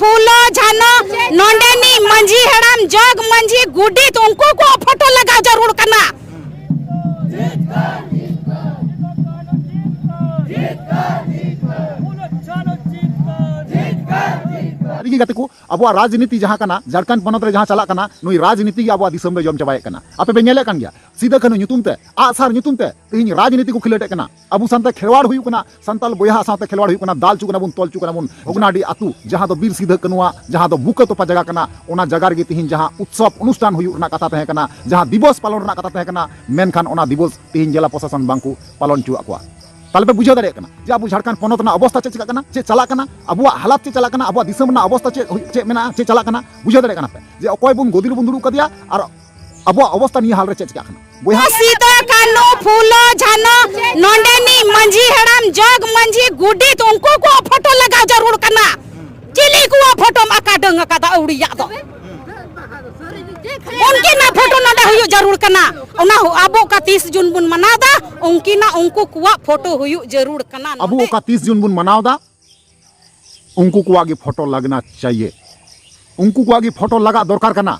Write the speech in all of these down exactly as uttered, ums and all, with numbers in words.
ᱯᱷᱩᱞᱳ ᱡᱷᱟᱱᱚ, ᱱᱚᱰᱮᱱᱤᱡ ᱢᱟᱹᱡᱷᱤ ᱦᱟᱲᱟᱢ, ᱡᱚᱜᱽ ᱢᱟᱹᱡᱷᱤ, ᱜᱩᱰᱤᱛ, ᱩᱱᱠᱩ ᱠᱚᱣᱟᱜ ᱯᱷᱳᱴᱳ ᱞᱟᱜᱟᱣ ᱡᱟᱹᱨᱩᱲ ᱠᱟᱱᱟ᱾ ᱥᱟᱹᱨᱤᱜᱮ ᱜᱟᱛᱮ ᱠᱚ, ᱟᱵᱚᱣᱟᱜ ᱨᱟᱡᱽᱱᱤᱛᱤ ᱡᱟᱦᱟᱸ ᱠᱟᱱᱟ, ᱡᱷᱟᱲᱠᱷᱚᱸᱰ ᱯᱚᱱᱚᱛ ᱨᱮ ᱡᱟᱦᱟᱸ ᱪᱟᱞᱟᱜ ᱠᱟᱱᱟ, ᱱᱩᱭ ᱨᱟᱡᱽᱱᱤᱛᱤ ᱜᱮ ᱟᱵᱚᱣᱟᱜ ᱫᱤᱥᱚᱢ ᱫᱚᱭ ᱡᱚᱢ ᱪᱟᱵᱟᱭᱮᱫ ᱠᱟᱱᱟ᱾ ᱟᱯᱮ ᱯᱮ ᱧᱮᱞᱮᱫ ᱠᱟᱱ ᱜᱮᱭᱟ, ᱥᱤᱫᱟᱹ ᱠᱟᱹᱱᱦᱩ ᱧᱩᱛᱩᱢ ᱛᱮ, ᱟᱜᱼᱥᱟᱨ ᱧᱩᱛᱩᱢ ᱛᱮ ᱛᱮᱦᱮᱧ ᱨᱟᱡᱽᱱᱤᱛᱤ ᱠᱚ ᱠᱷᱮᱞᱳᱰᱮᱫ ᱠᱟᱱᱟ᱾ ᱟᱵᱚ ᱥᱟᱶᱛᱮ ᱠᱷᱮᱞᱣᱟᱲ ᱦᱩᱭᱩᱜ ᱠᱟᱱᱟ, ᱥᱟᱱᱛᱟᱞ ᱵᱚᱭᱦᱟ ᱥᱟᱶᱛᱮ ᱠᱷᱮᱞᱣᱟᱲ ᱦᱩᱭᱩᱜ ᱠᱟᱱᱟ, ᱫᱟᱞ ᱦᱚᱪᱚ ᱠᱟᱱᱟ ᱵᱚᱱ, ᱛᱚᱞ ᱦᱚᱪᱚ ᱠᱟᱱᱟ ᱵᱚᱱ᱾ ᱵᱷᱚᱜᱽᱱᱟᱰᱤ ᱟᱹᱛᱩ, ᱡᱟᱦᱟᱸ ᱫᱚ ᱵᱤᱨ ᱥᱤᱫᱟᱹ ᱠᱟᱹᱱᱦᱩᱣᱟᱜ, ᱡᱟᱦᱟᱸ ᱫᱚ ᱵᱩᱠᱟᱹ ᱛᱚᱯᱟ ᱡᱟᱭᱜᱟ ᱠᱟᱱᱟ, ᱚᱱᱟ ᱡᱟᱭᱜᱟ ᱨᱮᱜᱮ ᱛᱮᱦᱮᱧ ᱡᱟᱦᱟᱸ ᱩᱛᱥᱚᱵ ᱚᱱᱩᱥᱴᱷᱟᱱ ᱦᱩᱭᱩᱜ ᱨᱮᱱᱟᱜ ᱠᱟᱛᱷᱟ ᱛᱟᱦᱮᱸ ᱠᱟᱱᱟ, ᱡᱟᱦᱟᱸ ᱫᱤᱵᱚᱥ ᱯᱟᱞᱚᱱ ᱨᱮᱱᱟᱜ ᱠᱟᱛᱷᱟ ᱛᱟᱦᱮᱸ ᱠᱟᱱᱟ, ᱢᱮᱱᱠᱷᱟᱱ ᱚᱱᱟ ᱫᱤᱵᱚᱥ ᱛᱮᱦᱮᱧ ᱡᱮᱞᱟ ᱯᱨᱚᱥᱟᱥᱚᱱ ᱵᱟᱝ ᱠᱚ ᱯᱟᱞᱚᱱ ᱦᱚᱪᱚᱣᱟᱜ ᱠᱚᱣᱟ᱾ ᱛᱟᱦᱞᱮ ᱯᱮ ᱵᱩᱡᱷᱟᱹᱣ ᱫᱟᱲᱮᱭᱟᱜ ᱠᱟᱱᱟ ᱡᱮ ᱟᱵᱚ ᱡᱷᱟᱲᱠᱷᱚᱸᱰ ᱯᱚᱱᱚᱛ ᱨᱮᱱᱟᱜ ᱚᱵᱚᱥᱛᱟ ᱪᱮᱫ ᱪᱤᱠᱟᱹᱜ ᱠᱟᱱᱟ, ᱪᱮᱫ ᱪᱟᱞᱟᱜ ᱠᱟᱱᱟ, ᱟᱵᱚᱣᱟᱜ ᱦᱟᱞᱟᱛ ᱪᱮᱫ ᱪᱟᱞᱟᱜ ᱠᱟᱱᱟ, ᱟᱵᱚᱣᱟᱜ ᱫᱤᱥᱚᱢ ᱨᱮᱱᱟᱜ ᱚᱵᱚᱥᱛᱟ ᱪᱮᱫ ᱦᱩᱭ-, ᱪᱮᱫ ᱢᱮᱱᱟᱜᱼᱟ, ᱪᱮᱫ ᱪᱟᱞᱟᱜ ᱠᱟᱱᱟ, ᱵᱩᱡᱷᱟᱹᱣ ᱫᱟᱲᱮᱭᱟᱜ ᱠᱟᱱᱟ ᱯᱮ ᱡᱮ ᱚᱠᱚᱭ ᱵᱚᱱ ᱜᱚᱫᱤ ᱨᱮᱵᱚᱱ ᱫᱩᱲᱩᱵ ᱠᱟᱫᱮᱭᱟ ᱟᱨ ᱟᱵᱚᱣᱟᱜ ᱚᱵᱚᱥᱛᱟ ᱱᱤᱭᱟᱹ ᱦᱟᱞ ᱨᱮ ᱪᱮᱫ ᱪᱤᱠᱟᱹᱜ ᱠᱟᱱᱟ? ᱵᱚᱭᱦᱟ, ᱥᱤᱫᱟᱹ ᱠᱟᱹᱱᱦᱩ, ᱯᱷᱩᱞᱳ ᱡᱷᱟᱱᱚ, ᱱᱚᱰᱮᱱᱤᱡ ᱢᱟᱹᱡᱷᱤ ᱦᱟᱲᱟᱢ, ᱡᱚᱜᱽ ᱢᱟᱹᱡᱷᱤ, ᱜᱩᱰᱤᱛ, ᱩᱱᱠᱩ ᱠᱚᱣᱟᱜ ᱯᱷᱳᱴᱳ ᱞᱟᱜᱟᱣ ᱡᱟᱹᱨᱩᱲ ᱠᱟᱱᱟ᱾ ᱪᱤᱞᱤ ᱠᱚᱣᱟᱜ ᱯᱷᱳᱴᱳᱢ ᱟᱠᱟ ᱰᱟᱹᱝ ᱟᱠᱟᱫᱟ ᱟᱹᱣᱲᱤᱭᱟᱜ ᱫᱚ? ᱩᱱᱠᱤᱱᱟᱜ ᱯᱷᱳᱴᱳ ᱱᱚᱰᱮ ᱦᱩᱭᱩᱜ ᱡᱟᱹᱨᱩᱲ ᱠᱟᱱᱟ᱾ ᱚᱱᱟ ᱦᱩ-, ᱟᱵᱚ ᱚᱠᱟ ᱛᱤᱥ ᱡᱩᱱ ᱵᱚᱱ ᱢᱟᱱᱟᱣ ᱮᱫᱟ, ᱩᱱᱠᱤᱱᱟᱜ, ᱩᱱᱠᱩ ᱠᱚᱣᱟᱜ ᱯᱷᱳᱴᱳ ᱦᱩᱭᱩᱜ ᱡᱟᱹᱨᱩᱲ ᱠᱟᱱᱟ ᱟᱵᱚ ᱱᱚᱰᱮ᱾ ᱚᱠᱟ ᱛᱤᱥ ᱡᱩᱱ ᱵᱚᱱ ᱢᱟᱱᱟᱣ ᱮᱫᱟ, ᱩᱱᱠᱩ ᱠᱚᱣᱟᱜ ᱜᱮ ᱯᱷᱳᱴᱳ ᱞᱟᱜᱽᱱᱟ ᱪᱟᱭᱭᱮ, ᱩᱱᱠᱩ ᱠᱚᱣᱟᱜ ᱜᱮ ᱯᱷᱳᱴᱳ ᱞᱟᱜᱟᱜ ᱫᱚᱨᱠᱟᱨ ᱠᱟᱱᱟ᱾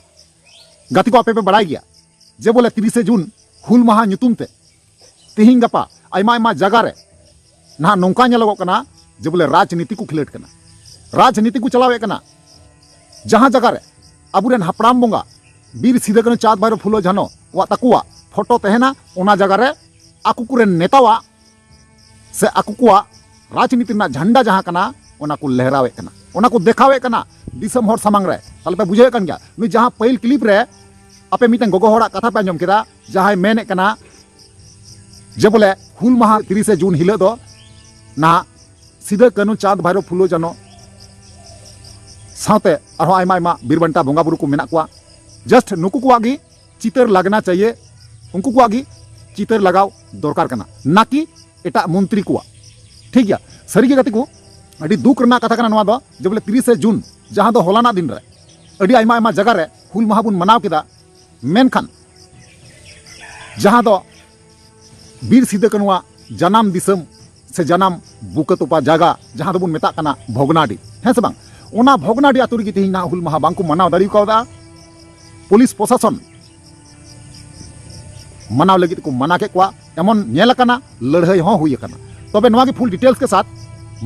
ᱜᱟᱛᱮ ᱠᱚ, ᱟᱯᱮ ᱯᱮ ᱵᱟᱲᱟᱭ ᱜᱮᱭᱟ ᱡᱮ ᱵᱚᱞᱮ ᱛᱤᱨᱤᱥᱮ ᱡᱩᱱ ᱦᱩᱞ ᱢᱟᱦᱟ ᱧᱩᱛᱩᱢ ᱛᱮ ᱛᱤᱦᱤᱧ ᱜᱟᱯᱟ ᱟᱭᱢᱟ ᱟᱭᱢᱟ ᱡᱟᱭᱜᱟ ᱨᱮ ᱱᱟᱦᱟᱜ ᱱᱚᱝᱠᱟ ᱧᱮᱞᱚᱜᱚᱜ ᱠᱟᱱᱟ ᱡᱮ ᱵᱚᱞᱮ ᱨᱟᱡᱽᱱᱤᱛᱤ ᱠᱚ ᱠᱷᱮᱞᱳᱰ ᱠᱟᱱᱟ, ᱨᱟᱡᱽᱱᱤᱛᱤ ᱠᱚ ᱪᱟᱞᱟᱣᱮᱫ ᱠᱟᱱᱟ᱾ ᱡᱟᱦᱟᱸ ᱡᱟᱭᱜᱟ ᱨᱮ ᱟᱵᱚᱨᱮᱱ ᱦᱟᱯᱲᱟᱢ ᱵᱚᱸᱜᱟ ᱵᱤᱨ ᱥᱤᱫᱟᱹ ᱠᱟᱹᱱᱦᱩ, ᱪᱟᱸᱫᱽ ᱵᱷᱟᱭᱨᱳ, ᱯᱷᱩᱞᱳ ᱡᱷᱟᱱᱚ ᱣᱟᱜ ᱛᱟᱠᱚᱣᱟᱜ ᱯᱷᱳᱴᱳ ᱛᱟᱦᱮᱱᱟ, ᱚᱱᱟ ᱡᱟᱭᱜᱟ ᱨᱮ ᱟᱠᱚ ᱠᱚᱨᱮᱱ ᱱᱮᱛᱟᱣᱟᱜ ᱥᱮ ᱟᱠᱚ ᱠᱚᱣᱟᱜ ᱨᱟᱡᱽᱱᱤᱛᱤ ᱨᱮᱱᱟᱜ ᱡᱷᱟᱱᱰᱟ ᱡᱟᱦᱟᱸ ᱠᱟᱱᱟ, ᱚᱱᱟ ᱠᱚ ᱞᱮᱦᱨᱟᱣᱮᱫ ᱠᱟᱱᱟ, ᱚᱱᱟ ᱠᱚ ᱫᱮᱠᱷᱟᱣᱮᱫ ᱠᱟᱱᱟ ᱫᱤᱥᱚᱢ ᱦᱚᱲ ᱥᱟᱢᱟᱝ ᱨᱮ᱾ ᱛᱟᱦᱞᱮ ᱯᱮ ᱵᱩᱡᱷᱟᱹᱣᱮᱫ ᱠᱟᱱ ᱜᱮᱭᱟ, ᱱᱩᱭ ᱡᱟᱦᱟᱸ ᱯᱟᱹᱦᱤᱞ ᱠᱞᱤᱯ ᱨᱮ ᱟᱯᱮ ᱢᱤᱫᱴᱮᱱ ᱜᱚᱜᱚ ᱦᱚᱲᱟᱜ ᱠᱟᱛᱷᱟ ᱯᱮ ᱟᱸᱡᱚᱢ ᱠᱮᱫᱟ, ᱡᱟᱦᱟᱸᱭ ᱢᱮᱱᱮᱫ ᱠᱟᱱᱟ ᱡᱮ ᱵᱚᱞᱮ ᱦᱩᱞ ᱢᱟᱦᱟ ᱛᱤᱨᱤᱥᱮ ᱡᱩᱱ ᱦᱤᱞᱳᱜ ᱫᱚ ᱱᱟᱦᱟᱜ ᱥᱤᱫᱟᱹ ᱠᱟᱹᱱᱦᱩ, ᱪᱟᱸᱫᱽ ᱵᱷᱟᱭᱨᱳ, ᱯᱷᱩᱞᱳ ᱡᱷᱟᱱᱚ ᱥᱟᱶᱛᱮ ᱟᱨᱦᱚᱸ ᱟᱭᱢᱟ ᱟᱭᱢᱟ ᱵᱤᱨ ᱵᱟᱱᱴᱟ ᱵᱚᱸᱜᱟ ᱵᱩᱨᱩ ᱠᱚ ᱢᱮᱱᱟᱜ ᱠᱚᱣᱟ, ᱡᱟᱥᱴ ᱱᱩᱠᱩ ᱠᱚᱣᱟᱜ ᱜᱮ ᱪᱤᱛᱟᱹᱨ ᱞᱟᱜᱽᱱᱟ ᱪᱟᱭᱭᱮ, ᱩᱱᱠᱩ ᱠᱚᱣᱟᱜ ᱜᱮ ᱪᱤᱛᱟᱹᱨ ᱞᱟᱜᱟᱣ ᱫᱚᱨᱠᱟᱨ ᱠᱟᱱᱟ, ᱱᱟᱠᱤ ᱮᱴᱟᱜ ᱢᱚᱱᱛᱨᱤ ᱠᱚᱣᱟᱜ᱾ ᱴᱷᱤᱠ ᱜᱮᱭᱟ, ᱥᱟᱹᱨᱤᱜᱮ ᱜᱟᱛᱮ ᱠᱚ, ᱟᱹᱰᱤ ᱫᱩᱠ ᱨᱮᱱᱟᱜ ᱠᱟᱛᱷᱟ ᱠᱟᱱᱟ ᱱᱚᱣᱟ ᱫᱚ, ᱡᱮ ᱵᱚᱞᱮ ᱛᱤᱨᱤᱥᱮ ᱡᱩᱱ, ᱡᱟᱦᱟᱸ ᱫᱚ ᱦᱚᱞᱟᱱᱟᱜ ᱫᱤᱱ ᱨᱮ ᱟᱹᱰᱤ ᱟᱭᱢᱟ ᱟᱭᱢᱟ ᱡᱟᱭᱜᱟ ᱨᱮ ᱦᱩᱞ ᱢᱟᱦᱟ ᱵᱚᱱ ᱢᱟᱱᱟᱣ ᱠᱮᱫᱟ, ᱢᱮᱱᱠᱷᱟᱱ ᱡᱟᱦᱟᱸ ᱫᱚ ᱵᱤᱨ ᱥᱤᱫᱟᱹ ᱠᱟᱹᱱᱩᱣᱟᱜ ᱡᱟᱱᱟᱢ ᱫᱤᱥᱚᱢ ᱥᱮ ᱡᱟᱱᱟᱢ ᱵᱩᱠᱟᱹ ᱛᱚᱯᱟ ᱡᱟᱭᱜᱟ, ᱡᱟᱦᱟᱸ ᱫᱚᱵᱚᱱ ᱢᱮᱛᱟᱜ ᱠᱟᱱᱟ ᱵᱷᱚᱜᱽᱱᱟᱰᱤ, ᱦᱮᱸ ᱥᱮ ᱵᱟᱝ? ᱚᱱᱟ ᱵᱷᱚᱜᱽᱱᱟᱰᱤ ᱟᱹᱛᱩ ᱨᱮᱜᱮ ᱛᱮᱦᱮᱧ ᱱᱟᱦᱟᱜ ᱦᱩᱞ ᱢᱟᱦᱟ ᱵᱟᱝᱠᱚ ᱢᱟᱱᱟᱣ ᱫᱟᱲᱮ ᱠᱟᱣᱫᱟ᱾ ᱯᱩᱞᱤᱥ ᱯᱨᱚᱥᱟᱥᱚᱱ ᱢᱟᱱᱟᱣ ᱞᱟᱹᱜᱤᱫ ᱠᱚ ᱢᱟᱱᱟ ᱠᱮᱫ ᱠᱚᱣᱟ, ᱮᱢᱚᱱ ᱧᱮᱞ ᱟᱠᱟᱱᱟ, ᱞᱟᱹᱲᱦᱟᱹᱭ ᱦᱚᱸ ᱦᱩᱭ ᱟᱠᱟᱱᱟ᱾ ᱛᱚᱵᱮ ᱱᱚᱣᱟ ᱜᱮ ᱯᱷᱩᱞ ᱰᱤᱴᱮᱞᱥ ᱠᱮ ᱥᱟᱛᱷ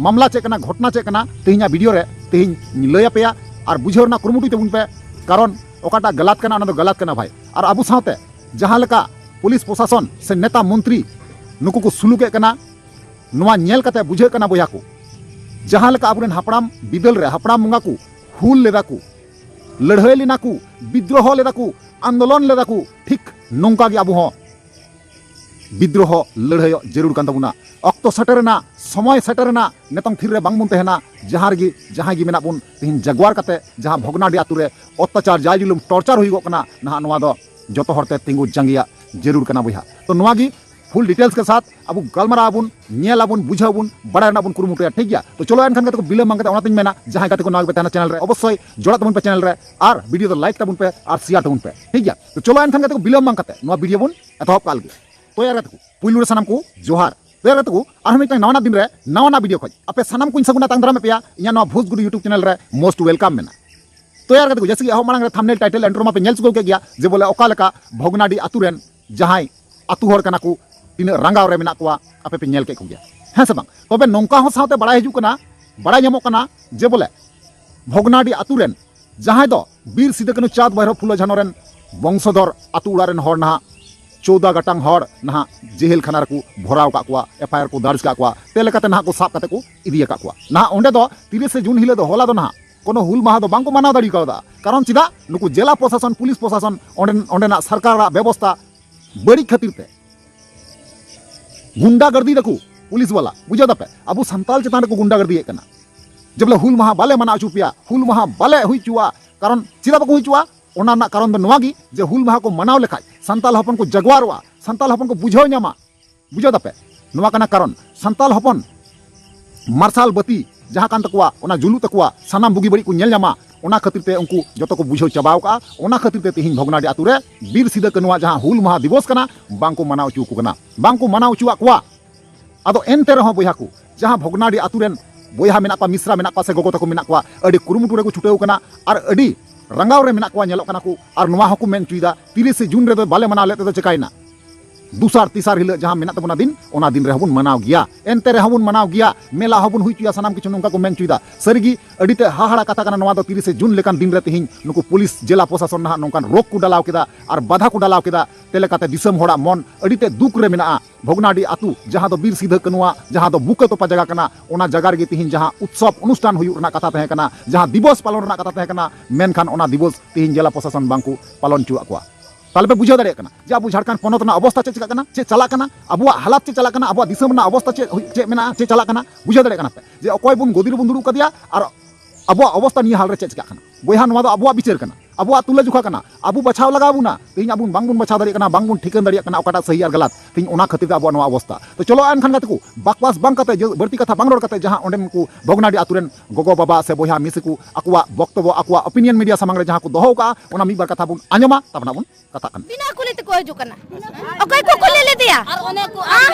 ᱢᱟᱢᱞᱟ ᱪᱮᱫ ᱠᱟᱱᱟ, ᱜᱷᱚᱴᱱᱟ ᱪᱮᱫ ᱠᱟᱱᱟ, ᱛᱮᱦᱮᱧᱟᱜ ᱵᱷᱤᱰᱤᱭᱳ ᱨᱮ ᱛᱮᱦᱮᱧ ᱞᱟᱹᱭ ᱟᱯᱮᱭᱟ᱾ ᱟᱨ ᱵᱩᱡᱷᱟᱹᱣ ᱨᱮᱱᱟᱜ ᱠᱩᱨᱩᱢᱩᱴᱩᱭ ᱛᱟᱵᱚᱱ ᱯᱮ, ᱠᱟᱨᱚᱱ ᱚᱠᱟᱴᱟᱜ ᱜᱟᱞᱟᱛ ᱠᱟᱱᱟ ᱚᱱᱟ ᱫᱚ ᱜᱟᱞᱟᱛ ᱠᱟᱱᱟ ᱵᱷᱟᱭ᱾ ᱟᱨ ᱟᱵᱚ ᱥᱟᱶᱛᱮ ᱡᱟᱦᱟᱸ ᱞᱮᱠᱟ ᱯᱩᱞᱤᱥ ᱯᱨᱚᱥᱟᱥᱚᱱ ᱥᱮ ᱱᱮᱛᱟ ᱢᱚᱱᱛᱨᱤ ᱱᱩᱠᱩ ᱠᱚ ᱥᱩᱞᱩᱠᱮᱫ ᱠᱟᱱᱟ, ᱱᱚᱣᱟ ᱧᱮᱞ ᱠᱟᱛᱮ ᱵᱩᱡᱷᱟᱹᱜ ᱠᱟᱱᱟ ᱵᱚᱭᱦᱟ ᱠᱚ, ᱡᱟᱦᱟᱸ ᱞᱮᱠᱟ ᱟᱵᱚᱨᱮᱱ ᱦᱟᱯᱲᱟᱢ ᱵᱤᱫᱟᱹᱞ ᱨᱮ ᱦᱟᱯᱲᱟᱢ ᱵᱚᱸᱜᱟ ᱠᱚ ᱦᱩᱞ ᱞᱮᱫᱟ ᱠᱚ, ᱞᱟᱹᱲᱦᱟᱹᱭ ᱞᱮᱱᱟ ᱠᱚ, ᱵᱤᱫᱽᱨᱳᱦᱚ ᱞᱮᱫᱟ ᱠᱚ, ᱟᱱᱫᱳᱞᱚᱱ ᱞᱮᱫᱟ ᱠᱚ, ᱴᱷᱤᱠ ᱱᱚᱝᱠᱟ ᱜᱮ ᱟᱵᱚ ᱦᱚᱸ ᱵᱤᱫᱽᱨᱳᱦᱚ ᱞᱟᱹᱲᱦᱟᱹᱭᱚᱜ ᱡᱟᱹᱨᱩᱲ ᱠᱟᱱ ᱛᱟᱵᱚᱱᱟ᱾ ᱚᱠᱛᱚ ᱥᱮᱴᱮᱨᱮᱱᱟ, ᱥᱚᱢᱚᱭ ᱥᱮᱴᱮᱨᱮᱱᱟ, ᱱᱤᱛᱚᱝ ᱛᱷᱤᱨ ᱨᱮ ᱵᱟᱝᱵᱚᱱ ᱛᱟᱦᱮᱱᱟ᱾ ᱡᱟᱦᱟᱸ ᱨᱮᱜᱮ ᱡᱟᱦᱟᱸᱭ ᱜᱮ ᱢᱮᱱᱟᱜ ᱵᱚᱱ, ᱛᱮᱦᱮᱧ ᱡᱟᱜᱣᱟᱨ ᱠᱟᱛᱮ ᱡᱟᱦᱟᱸ ᱵᱷᱚᱜᱽᱱᱟᱰᱤ ᱟᱹᱛᱩ ᱨᱮ ᱚᱛᱛᱟᱪᱟᱨ, ᱡᱟᱭ ᱡᱩᱞᱩᱢ, ᱴᱚᱨᱪᱟᱨ ᱦᱩᱭᱩᱜᱚᱜ ᱠᱟᱱᱟ ᱱᱟᱦᱟᱜ, ᱱᱚᱣᱟ ᱫᱚ ᱡᱚᱛᱚ ᱦᱚᱲᱛᱮ ᱛᱤᱸᱜᱩ ᱡᱟᱸᱜᱮᱭᱟᱜ ᱡᱟᱹᱨᱩᱲ ᱠᱟᱱᱟ ᱵᱚᱭᱦᱟ᱾ ᱛᱚ ᱱᱚᱣᱟ ᱜᱮ ᱯᱷᱩᱞ ᱰᱤᱴᱮᱞᱥ ᱠᱮ ᱥᱟᱛᱷ ᱟᱵᱚ ᱜᱟᱞᱢᱟᱨᱟᱣ ᱟᱵᱚᱱ, ᱧᱮᱞ ᱟᱵᱚᱱ, ᱵᱩᱡᱷᱟᱹᱣ ᱟᱵᱚᱱ, ᱵᱟᱲᱟᱭ ᱨᱮᱱᱟᱜ ᱵᱚᱱ ᱠᱩᱨᱩᱢᱩᱴᱩᱭᱟ, ᱴᱷᱤᱠ ᱜᱮᱭᱟ? ᱛᱚ ᱪᱚᱞᱚ ᱮᱱᱠᱷᱟᱱ ᱜᱟᱛᱮ ᱠᱚ, ᱵᱤᱞᱚᱢ ᱵᱟᱝ ᱠᱟᱛᱮ ᱚᱱᱟᱛᱤᱧ ᱢᱮᱱᱟ, ᱡᱟᱦᱟᱸᱭ ᱜᱟᱛᱮ ᱠᱚ ᱱᱟᱣᱟ ᱜᱮᱯᱮ ᱛᱟᱦᱮᱱᱟ ᱪᱮᱱᱮᱞ ᱨᱮ, ᱚᱵᱚᱥᱥᱳᱭ ᱡᱚᱲᱟᱜ ᱛᱟᱵᱚᱱ ᱯᱮ ᱪᱮᱱᱮᱞ ᱨᱮ, ᱟᱨ ᱵᱷᱤᱰᱤᱭᱳ ᱫᱚ ᱞᱟᱭᱤᱠ ᱛᱟᱵᱚᱱ ᱯᱮ ᱟᱨ ᱥᱮᱭᱟᱨ ᱛᱟᱵᱚᱱ ᱯᱮ, ᱴᱷᱤᱠ ᱜᱮᱭᱟ? ᱛᱚ ᱪᱚᱞᱚ ᱮᱱᱠᱷᱟᱱ ᱜᱟᱛᱮ ᱠᱚ, ᱵᱤᱞᱚᱢ ᱵᱟᱝ ᱠᱟᱛᱮ ᱱᱚᱣᱟ ᱵᱷᱤᱰᱤᱭᱳ ᱵᱚᱱ ᱮᱛᱚᱦᱚᱵ ᱠᱟᱜ ᱞᱮᱜᱮ᱾ ᱛᱚ ᱭᱟᱨ ᱜᱟᱛᱮ ᱠᱚ, ᱯᱩᱭᱞᱩ ᱨᱮ ᱥᱟᱱᱟᱢ ᱠᱚ ᱡᱚᱦᱟᱨ᱾ ᱛᱚ ᱭᱟᱨ ᱜᱟᱛᱮ ᱠᱚ, ᱟᱨᱦᱚᱸ ᱢᱤᱫᱴᱟᱝ ᱱᱟᱣᱟᱱᱟᱜ ᱫᱤᱱ ᱨᱮ ᱱᱟᱣᱟᱱᱟᱜ ᱵᱷᱤᱰᱤᱭᱳ ᱠᱷᱚᱡ ᱟᱯᱮ ᱥᱟᱱᱟᱢ ᱠᱚᱧ ᱥᱟᱹᱜᱩᱱ ᱟᱛᱟᱝ ᱫᱟᱨᱟᱢᱮᱫ ᱯᱮᱭᱟ ᱤᱧᱟᱹᱜ ᱱᱚᱣᱟ ᱵᱷᱩᱥ ᱜᱩᱰᱩ YouTube ᱪᱮᱱᱮᱞ ᱨᱮ most welcome ᱢᱮᱱᱟᱜᱼᱟ᱾ ᱛᱚ ᱭᱟᱨ ᱜᱟᱛᱮ ᱠᱚ, ᱡᱮᱭᱥᱮ ᱠᱤ ᱮᱦᱚᱵ ᱢᱟᱲᱟᱝ ᱨᱮ ᱛᱷᱟᱢᱵᱱᱮᱞ, ᱴᱟᱭᱴᱮᱞ, ᱤᱱᱴᱨᱳ ᱢᱟᱯᱮ ᱧᱮᱞ ᱪᱩᱠᱟᱹᱣ ᱠᱮᱫ ᱜᱮᱭᱟ ᱡᱮ ᱵᱚᱞᱮ ᱚᱠᱟ ᱞᱮᱠᱟ ᱵᱷᱚᱜᱽᱱᱟᱰᱤ ᱟᱹᱛᱩ ᱨᱮᱱ ᱡᱟᱦᱟᱸᱭ ᱟᱹᱛᱩ ᱦᱚᱲ ᱠᱟᱱᱟ ᱠᱚ, ᱛᱤᱱᱟᱹᱜ ᱨᱟᱸᱜᱟᱣ ᱨᱮ ᱢᱮᱱᱟᱜ ᱠᱚᱣᱟ, ᱟᱯᱮ ᱯᱮ ᱧᱮᱞ ᱠᱮᱫ ᱠᱚᱜᱮᱭᱟ, ᱦᱮᱸ ᱥᱮ ᱵᱟᱝ? ᱛᱚᱵᱮ ᱱᱚᱝᱠᱟ ᱦᱚᱸ ᱥᱟᱶᱛᱮ ᱵᱟᱲᱟᱭ ᱦᱤᱡᱩᱜ ᱠᱟᱱᱟ, ᱵᱟᱲᱟᱭ ᱧᱟᱢᱚᱜ ᱠᱟᱱᱟ ᱡᱮ ᱵᱚᱞᱮ ᱵᱷᱚᱜᱽᱱᱟᱰᱤ ᱟᱹᱛᱩ ᱨᱮᱱ ᱡᱟᱦᱟᱸᱭ ᱫᱚ ᱵᱤᱨ ᱥᱤᱫᱩ ᱠᱟᱹᱱᱦᱩ, ᱪᱟᱸᱫᱽ ᱵᱷᱟᱭᱨᱚ, ᱯᱷᱩᱞᱳ ᱡᱷᱟᱱᱚ ᱨᱮᱱ ᱵᱚᱝᱥᱚᱫᱷᱚᱨ ᱟᱹᱛᱩ ᱚᱲᱟᱜ ᱨᱮᱱ ᱦᱚᱲ ᱱᱟᱦᱟᱜ ᱪᱳᱣᱫᱟ ᱜᱟᱴᱟᱝ ᱦᱚᱲ ᱱᱟᱦᱟᱜ ᱡᱮᱦᱮᱞ ᱠᱷᱟᱱᱟ ᱨᱮᱠᱚ ᱵᱷᱚᱨᱟᱣ ᱠᱟᱜ ᱠᱚᱣᱟ, FIR ᱠᱚ ᱫᱟᱨᱡᱽ ᱠᱟᱜ ᱠᱚᱣᱟ, ᱛᱮ ᱞᱮᱠᱟᱛᱮ ᱱᱟᱦᱟᱜ ᱠᱚ ᱥᱟᱵ ᱠᱟᱛᱮ ᱠᱚ ᱤᱫᱤ ᱟᱠᱟᱫ ᱠᱚᱣᱟ᱾ ᱱᱟᱦᱟᱜ ᱚᱸᱰᱮ ᱫᱚ ᱛᱤᱨᱤᱥᱮ ᱡᱩᱱ ᱦᱤᱞᱳᱜ ᱫᱚ, ᱦᱚᱞᱟ ᱫᱚ ᱱᱟᱦᱟᱜ ᱠᱳᱱᱳ ᱦᱩᱞ ᱢᱟᱦᱟ ᱫᱚ ᱵᱟᱝ ᱠᱚ ᱢᱟᱱᱟᱣ ᱫᱟᱲᱮ ᱠᱟᱣᱫᱟ᱾ ᱠᱟᱨᱚᱱ ᱪᱮᱫᱟᱜ? ᱱᱩᱠᱩ ᱡᱮᱞᱟ ᱯᱨᱚᱥᱟᱥᱚᱱ, ᱯᱩᱞᱤᱥ ᱯᱨᱚᱥᱟᱥᱚᱱ, ᱚᱸᱰᱮ-, ᱚᱸᱰᱮᱱᱟᱜ ᱥᱚᱨᱠᱟᱨᱟᱜ ᱵᱮᱵᱚᱥᱛᱷᱟ ᱵᱟᱹᱲᱤᱡ ᱠᱷᱟᱹᱛᱤᱨ ᱛᱮ ᱜᱩᱱᱰᱟ ᱜᱟᱨᱫᱤ ᱫᱟᱠᱚ ᱯᱩᱞᱤᱥ ᱵᱟᱞᱟ, ᱵᱩᱡᱷᱟᱹᱣ ᱫᱟᱯᱮ? ᱟᱵᱚ ᱥᱟᱱᱛᱟᱞ ᱪᱮᱛᱟᱱ ᱨᱮᱠᱚ ᱜᱩᱱᱰᱟ ᱜᱟᱨᱫᱤᱭᱮᱫ ᱠᱟᱱᱟ᱾ ᱡᱮ ᱵᱚᱞᱮ ᱦᱩᱞ ᱢᱟᱦᱟ ᱵᱟᱞᱮ ᱢᱟᱱᱟᱣ ᱦᱚᱪᱚ ᱯᱮᱭᱟ, ᱦᱩᱞ ᱢᱟᱦᱟ ᱵᱟᱞᱮ ᱦᱩᱭ ᱦᱚᱪᱚᱣᱟᱜᱼᱟ᱾ ᱠᱟᱨᱚᱱ ᱪᱮᱫᱟᱜ ᱵᱟᱠᱚ ᱦᱩᱭ ᱦᱚᱪᱚᱣᱟᱜᱼᱟ? ᱚᱱᱟ ᱨᱮᱱᱟᱜ ᱠᱟᱨᱚᱱ ᱫᱚ ᱱᱚᱣᱟ ᱜᱮ ᱡᱮ ᱦᱩᱞ ᱢᱟᱦᱟ ᱠᱚ ᱢᱟᱱᱟᱣ ᱞᱮᱠᱷᱟᱡ ᱥᱟᱱᱛᱟᱞ ᱦᱚᱯᱚᱱ ᱠᱚ ᱡᱟᱜᱣᱟᱨᱚᱜᱼᱟ, ᱥᱟᱱᱛᱟᱞ ᱦᱚᱯᱚᱱ ᱠᱚ ᱵᱩᱡᱷᱟᱹᱣ ᱧᱟᱢᱟ᱾ ᱵᱩᱡᱷᱟᱹᱣ ᱫᱟᱯᱮ? ᱱᱚᱣᱟ ᱠᱟᱱᱟ ᱠᱟᱨᱚᱱ, ᱥᱟᱱᱛᱟᱞ ᱦᱚᱯᱚᱱ ᱢᱟᱨᱥᱟᱞ ᱵᱟᱹᱛᱤ ᱡᱟᱦᱟᱸ ᱠᱟᱱ ᱛᱟᱠᱚᱣᱟ, ᱚᱱᱟ ᱡᱩᱞᱩᱜ ᱛᱟᱠᱚᱣᱟ, ᱥᱟᱱᱟᱢ ᱵᱩᱜᱤ ᱵᱟᱹᱲᱤᱡ ᱠᱚ ᱧᱮᱞ ᱧᱟᱢᱟ᱾ ᱚᱱᱟ ᱠᱷᱟᱹᱛᱤᱨ ᱛᱮ ᱩᱱᱠᱩ ᱡᱚᱛᱚ ᱠᱚ ᱵᱩᱡᱷᱟᱹᱣ ᱪᱟᱵᱟᱣ ᱠᱟᱜᱼᱟ᱾ ᱚᱱᱟ ᱠᱷᱟᱹᱛᱤᱨ ᱛᱮ ᱛᱮᱦᱮᱧ ᱵᱷᱚᱜᱽᱱᱟᱰᱤ ᱟᱹᱛᱩ ᱨᱮ ᱵᱤᱨ ᱥᱤᱫᱟᱹ ᱠᱟᱹᱱᱩᱣᱟᱜ ᱡᱟᱦᱟᱸ ᱦᱩᱞ ᱢᱟᱦᱟ ᱫᱤᱵᱚᱥ ᱠᱟᱱᱟ, ᱵᱟᱝ ᱠᱚ ᱢᱟᱱᱟᱣ ᱦᱚᱪᱚ ᱟᱠᱚ ᱠᱟᱱᱟ, ᱵᱟᱝ ᱠᱚ ᱢᱟᱱᱟᱣ ᱦᱚᱪᱚᱣᱟᱜ ᱠᱚᱣᱟ᱾ ᱟᱫᱚ ᱮᱱᱛᱮ ᱨᱮᱦᱚᱸ ᱵᱚᱭᱦᱟ ᱠᱚ, ᱡᱟᱦᱟᱸ ᱵᱷᱚᱜᱽᱱᱟᱰᱤ ᱟᱹᱛᱩ ᱨᱮᱱ ᱵᱚᱭᱦᱟ ᱢᱮᱱᱟᱜ ᱠᱚᱣᱟ, ᱢᱤᱥᱨᱟ ᱢᱮᱱᱟᱜ ᱠᱚᱣᱟ ᱥᱮ ᱜᱚᱜᱚ ᱛᱟᱠᱚ ᱢᱮᱱᱟᱜ ᱠᱚᱣᱟ, ᱟᱹᱰᱤ ᱠᱩᱨᱩᱢᱩᱴᱩ ᱨᱮᱠᱚ ᱪᱷᱩᱴᱟᱹᱣ ᱠᱟᱱᱟ ᱟᱨ ᱟᱹᱰᱤ ᱨᱟᱸᱜᱟᱣ ᱨᱮ ᱢᱮᱱᱟᱜ ᱠᱚᱣᱟ, ᱧᱮᱞᱚᱜ ᱠᱟᱱᱟ ᱠᱚ᱾ ᱟᱨ ᱱᱚᱣᱟ ᱦᱚᱸᱠᱚ ᱢᱮᱱ ᱦᱚᱪᱚᱭᱮᱫᱟ, ᱛᱤᱨᱤᱥᱮ ᱡᱩᱱ ᱨᱮᱫᱚ ᱵᱟᱞᱮ ᱢᱟᱱᱟᱣ ᱞᱮᱫ ᱛᱮᱫᱚ ᱪᱮᱠᱟᱭᱮᱱᱟ? ᱫᱚᱥᱟᱨ ᱛᱮᱥᱟᱨ ᱦᱤᱞᱳᱜ ᱡᱟᱦᱟᱸ ᱢᱮᱱᱟᱜ ᱛᱟᱵᱚᱱᱟ ᱫᱤᱱ, ᱚᱱᱟ ᱫᱤᱱ ᱨᱮᱦᱚᱸ ᱵᱚᱱ ᱢᱟᱱᱟᱣ ᱜᱮᱭᱟ, ᱮᱱᱛᱮ ᱨᱮᱦᱚᱸ ᱵᱚᱱ ᱢᱟᱱᱟᱣ ᱜᱮᱭᱟ, ᱢᱮᱞᱟ ᱦᱚᱸᱵᱚᱱ ᱦᱩᱭ ᱦᱚᱪᱚᱭᱟ, ᱥᱟᱱᱟᱢ ᱠᱤᱪᱷᱩ ᱱᱚᱝᱠᱟ ᱠᱚ ᱢᱮᱱ ᱦᱚᱪᱚᱭᱮᱫᱟ᱾ ᱥᱟᱹᱨᱤᱜᱮ ᱟᱹᱰᱤ ᱛᱮ ᱦᱟᱦᱟᱲᱟ ᱠᱟᱛᱷᱟ ᱠᱟᱱᱟ ᱱᱚᱣᱟ ᱫᱚ᱾ ᱛᱤᱨᱤᱥᱮ ᱡᱩᱱ ᱞᱮᱠᱟᱱ ᱫᱤᱱ ᱨᱮ ᱛᱮᱦᱮᱧ ᱱᱩᱠᱩ ᱯᱩᱞᱤᱥ, ᱡᱮᱞᱟ ᱯᱨᱚᱥᱟᱥᱚᱱ ᱱᱟᱦᱟᱜ ᱱᱚᱝᱠᱟᱱ ᱨᱳᱜᱽ ᱠᱚ ᱰᱟᱞᱟᱣ ᱠᱮᱫᱟ ᱟᱨ ᱵᱟᱫᱷᱟ ᱠᱚ ᱰᱟᱞᱟᱣ ᱠᱮᱫᱟ, ᱛᱮ ᱞᱮᱠᱟᱛᱮ ᱫᱤᱥᱚᱢ ᱦᱚᱲᱟᱜ ᱢᱚᱱ ᱟᱹᱰᱤ ᱛᱮ ᱫᱩᱠ ᱨᱮ ᱢᱮᱱᱟᱜᱼᱟ᱾ ᱵᱷᱚᱜᱽᱱᱟᱰᱤ ᱟᱹᱛᱩ, ᱡᱟᱦᱟᱸ ᱫᱚ ᱵᱤᱨ ᱥᱤᱫᱷᱟᱹ ᱠᱟᱹᱱᱩᱣᱟᱜ, ᱡᱟᱦᱟᱸ ᱫᱚ ᱵᱩᱠᱟᱹ ᱛᱚᱯᱟ ᱡᱟᱭᱜᱟ ᱠᱟᱱᱟ, ᱚᱱᱟ ᱡᱟᱭᱜᱟ ᱨᱮᱜᱮ ᱛᱤᱦᱤᱧ ᱡᱟᱦᱟᱸ ᱩᱛᱥᱚᱵ ᱚᱱᱩᱥᱴᱷᱟᱱ ᱦᱩᱭᱩᱜ ᱨᱮᱱᱟᱜ ᱠᱟᱛᱷᱟ ᱛᱟᱦᱮᱸ ᱠᱟᱱᱟ, ᱡᱟᱦᱟᱸ ᱫᱤᱵᱚᱥ ᱯᱟᱞᱚᱱ ᱨᱮᱱᱟᱜ ᱠᱟᱛᱷᱟ ᱛᱟᱦᱮᱸ ᱠᱟᱱᱟ, ᱢᱮᱱᱠᱷᱟᱱ ᱚᱱᱟ ᱫᱤᱵᱚᱥ ᱛᱤᱦᱤᱧ ᱡᱮᱞᱟ ᱯᱨᱚᱥᱟᱥᱚᱱ ᱵᱟᱝ ᱠᱚ ᱯᱟᱞᱚᱱ ᱦᱚᱪᱚᱣᱟᱜ ᱠᱚᱣᱟ᱾ ᱛᱟᱦᱞᱮ ᱯᱮ ᱵᱩᱡᱷᱟᱹᱣ ᱫᱟᱲᱮᱭᱟᱜ ᱠᱟᱱᱟ ᱡᱮ ᱟᱵᱚ ᱡᱷᱟᱲᱠᱷᱚᱸᱰ ᱯᱚᱱᱚᱛ ᱨᱮᱱᱟᱜ ᱚᱵᱚᱥᱛᱟ ᱪᱮᱫ ᱪᱤᱠᱟᱜ ᱠᱟᱱᱟ, ᱪᱮᱫ ᱪᱟᱞᱟᱜ ᱠᱟᱱᱟ, ᱟᱵᱚᱣᱟᱜ ᱦᱟᱞᱟᱛ ᱪᱮᱫ ᱪᱟᱞᱟᱜ ᱠᱟᱱᱟ, ᱟᱵᱚᱣᱟᱜ ᱫᱤᱥᱚᱢ ᱨᱮᱱᱟᱜ ᱚᱵᱚᱥᱛᱟ ᱪᱮᱫ ᱦᱩᱭ-, ᱪᱮᱫ ᱢᱮᱱᱟᱜᱼᱟ, ᱪᱮᱫ ᱪᱟᱞᱟᱜ ᱠᱟᱱᱟ, ᱵᱩᱡᱷᱟᱹᱣ ᱫᱟᱲᱮᱭᱟᱜ ᱠᱟᱱᱟ ᱯᱮ ᱡᱮ ᱚᱠᱚᱭ ᱵᱚᱱ ᱜᱚᱫᱤ ᱨᱮᱵᱚᱱ ᱫᱩᱲᱩᱵ ᱠᱟᱫᱮᱭᱟ ᱟᱨ ᱟᱵᱚᱣᱟᱜ ᱚᱵᱚᱥᱛᱟ ᱱᱤᱭᱟᱹ ᱦᱟᱞ ᱨᱮ ᱪᱮᱫ ᱪᱤᱠᱟᱜ ᱠᱟᱱᱟ? ᱵᱚᱭᱦᱟ, ᱱᱚᱣᱟ ᱫᱚ ᱟᱵᱚᱣᱟᱜ ᱵᱤᱪᱟᱹᱨ ᱠᱟᱱᱟ, ᱟᱵᱚᱣᱟᱜ ᱛᱩᱞᱟᱹ ᱡᱚᱠᱷᱟ ᱠᱟᱱᱟ, ᱟᱵᱚ ᱵᱟᱪᱷᱟᱣ ᱞᱟᱜᱟᱣ ᱵᱚᱱᱟ᱾ ᱛᱮᱦᱮᱧ ᱟᱵᱚ ᱵᱟᱝᱵᱚᱱ ᱵᱟᱪᱷᱟᱣ ᱫᱟᱲᱮᱭᱟᱜ ᱠᱟᱱᱟ, ᱵᱟᱝᱵᱚᱱ ᱴᱷᱤᱠᱟᱹᱱ ᱫᱟᱲᱮᱭᱟᱜ ᱠᱟᱱᱟ ᱚᱠᱟᱴᱟᱜ ᱥᱟᱹᱦᱤ ᱟᱨ ᱜᱟᱞᱟᱛ᱾ ᱛᱮᱦᱮᱧ ᱚᱱᱟ ᱠᱷᱟᱹᱛᱤᱨ ᱛᱮ ᱟᱵᱚᱣᱟᱜ ᱱᱚᱣᱟ ᱚᱵᱚᱥᱛᱟ᱾ ᱛᱚ ᱪᱚᱞᱚ ᱮᱱᱠᱷᱟᱱ ᱜᱟᱛᱮ ᱠᱚ, ᱵᱟᱠᱣᱟᱥ ᱵᱟᱝ ᱠᱟᱛᱮ, ᱡᱮ ᱵᱟᱹᱲᱛᱤ ᱠᱟᱛᱷᱟ ᱵᱟᱝ ᱨᱚᱲ ᱠᱟᱛᱮ, ᱡᱟᱦᱟᱸ ᱚᱸᱰᱮᱱ ᱠᱚ ᱵᱷᱚᱜᱽᱱᱟᱰᱤ ᱟᱛᱳ ᱨᱮᱱ ᱜᱚᱜᱚ ᱵᱟᱵᱟ ᱥᱮ ᱵᱚᱭᱦᱟ ᱢᱤᱥᱤ ᱠᱚ ᱟᱠᱚᱣᱟᱜ ᱵᱚᱠᱛᱚᱵᱚ, ᱟᱠᱚᱣᱟᱜ opinion media ᱥᱟᱢᱟᱝ ᱨᱮ ᱡᱟᱦᱟᱸ ᱠᱚ ᱫᱚᱦᱚ ᱠᱟᱜᱼᱟ, ᱚᱱᱟ ᱢᱤᱫ ᱵᱟᱨ ᱠᱟᱛᱷᱟ ᱵᱚᱱ ᱟᱸᱡᱚᱢᱟ, ᱛᱟᱨᱯᱚᱨ ᱱᱟᱜ ᱵᱚᱱ ᱠᱟᱛᱷᱟᱜ ᱠᱟᱱᱟ᱾ ᱵᱤᱱᱟ ᱠᱩᱞᱤ ᱛᱮᱠᱚ ᱦᱤᱡᱩᱜ ᱠᱟᱱᱟ᱾ ᱚᱠᱚᱭ ᱠᱚ ᱠᱩᱞᱤ ᱞᱮᱫᱮᱭᱟ? ᱟᱨ ᱚᱱᱮ ᱠᱚ ᱟᱨ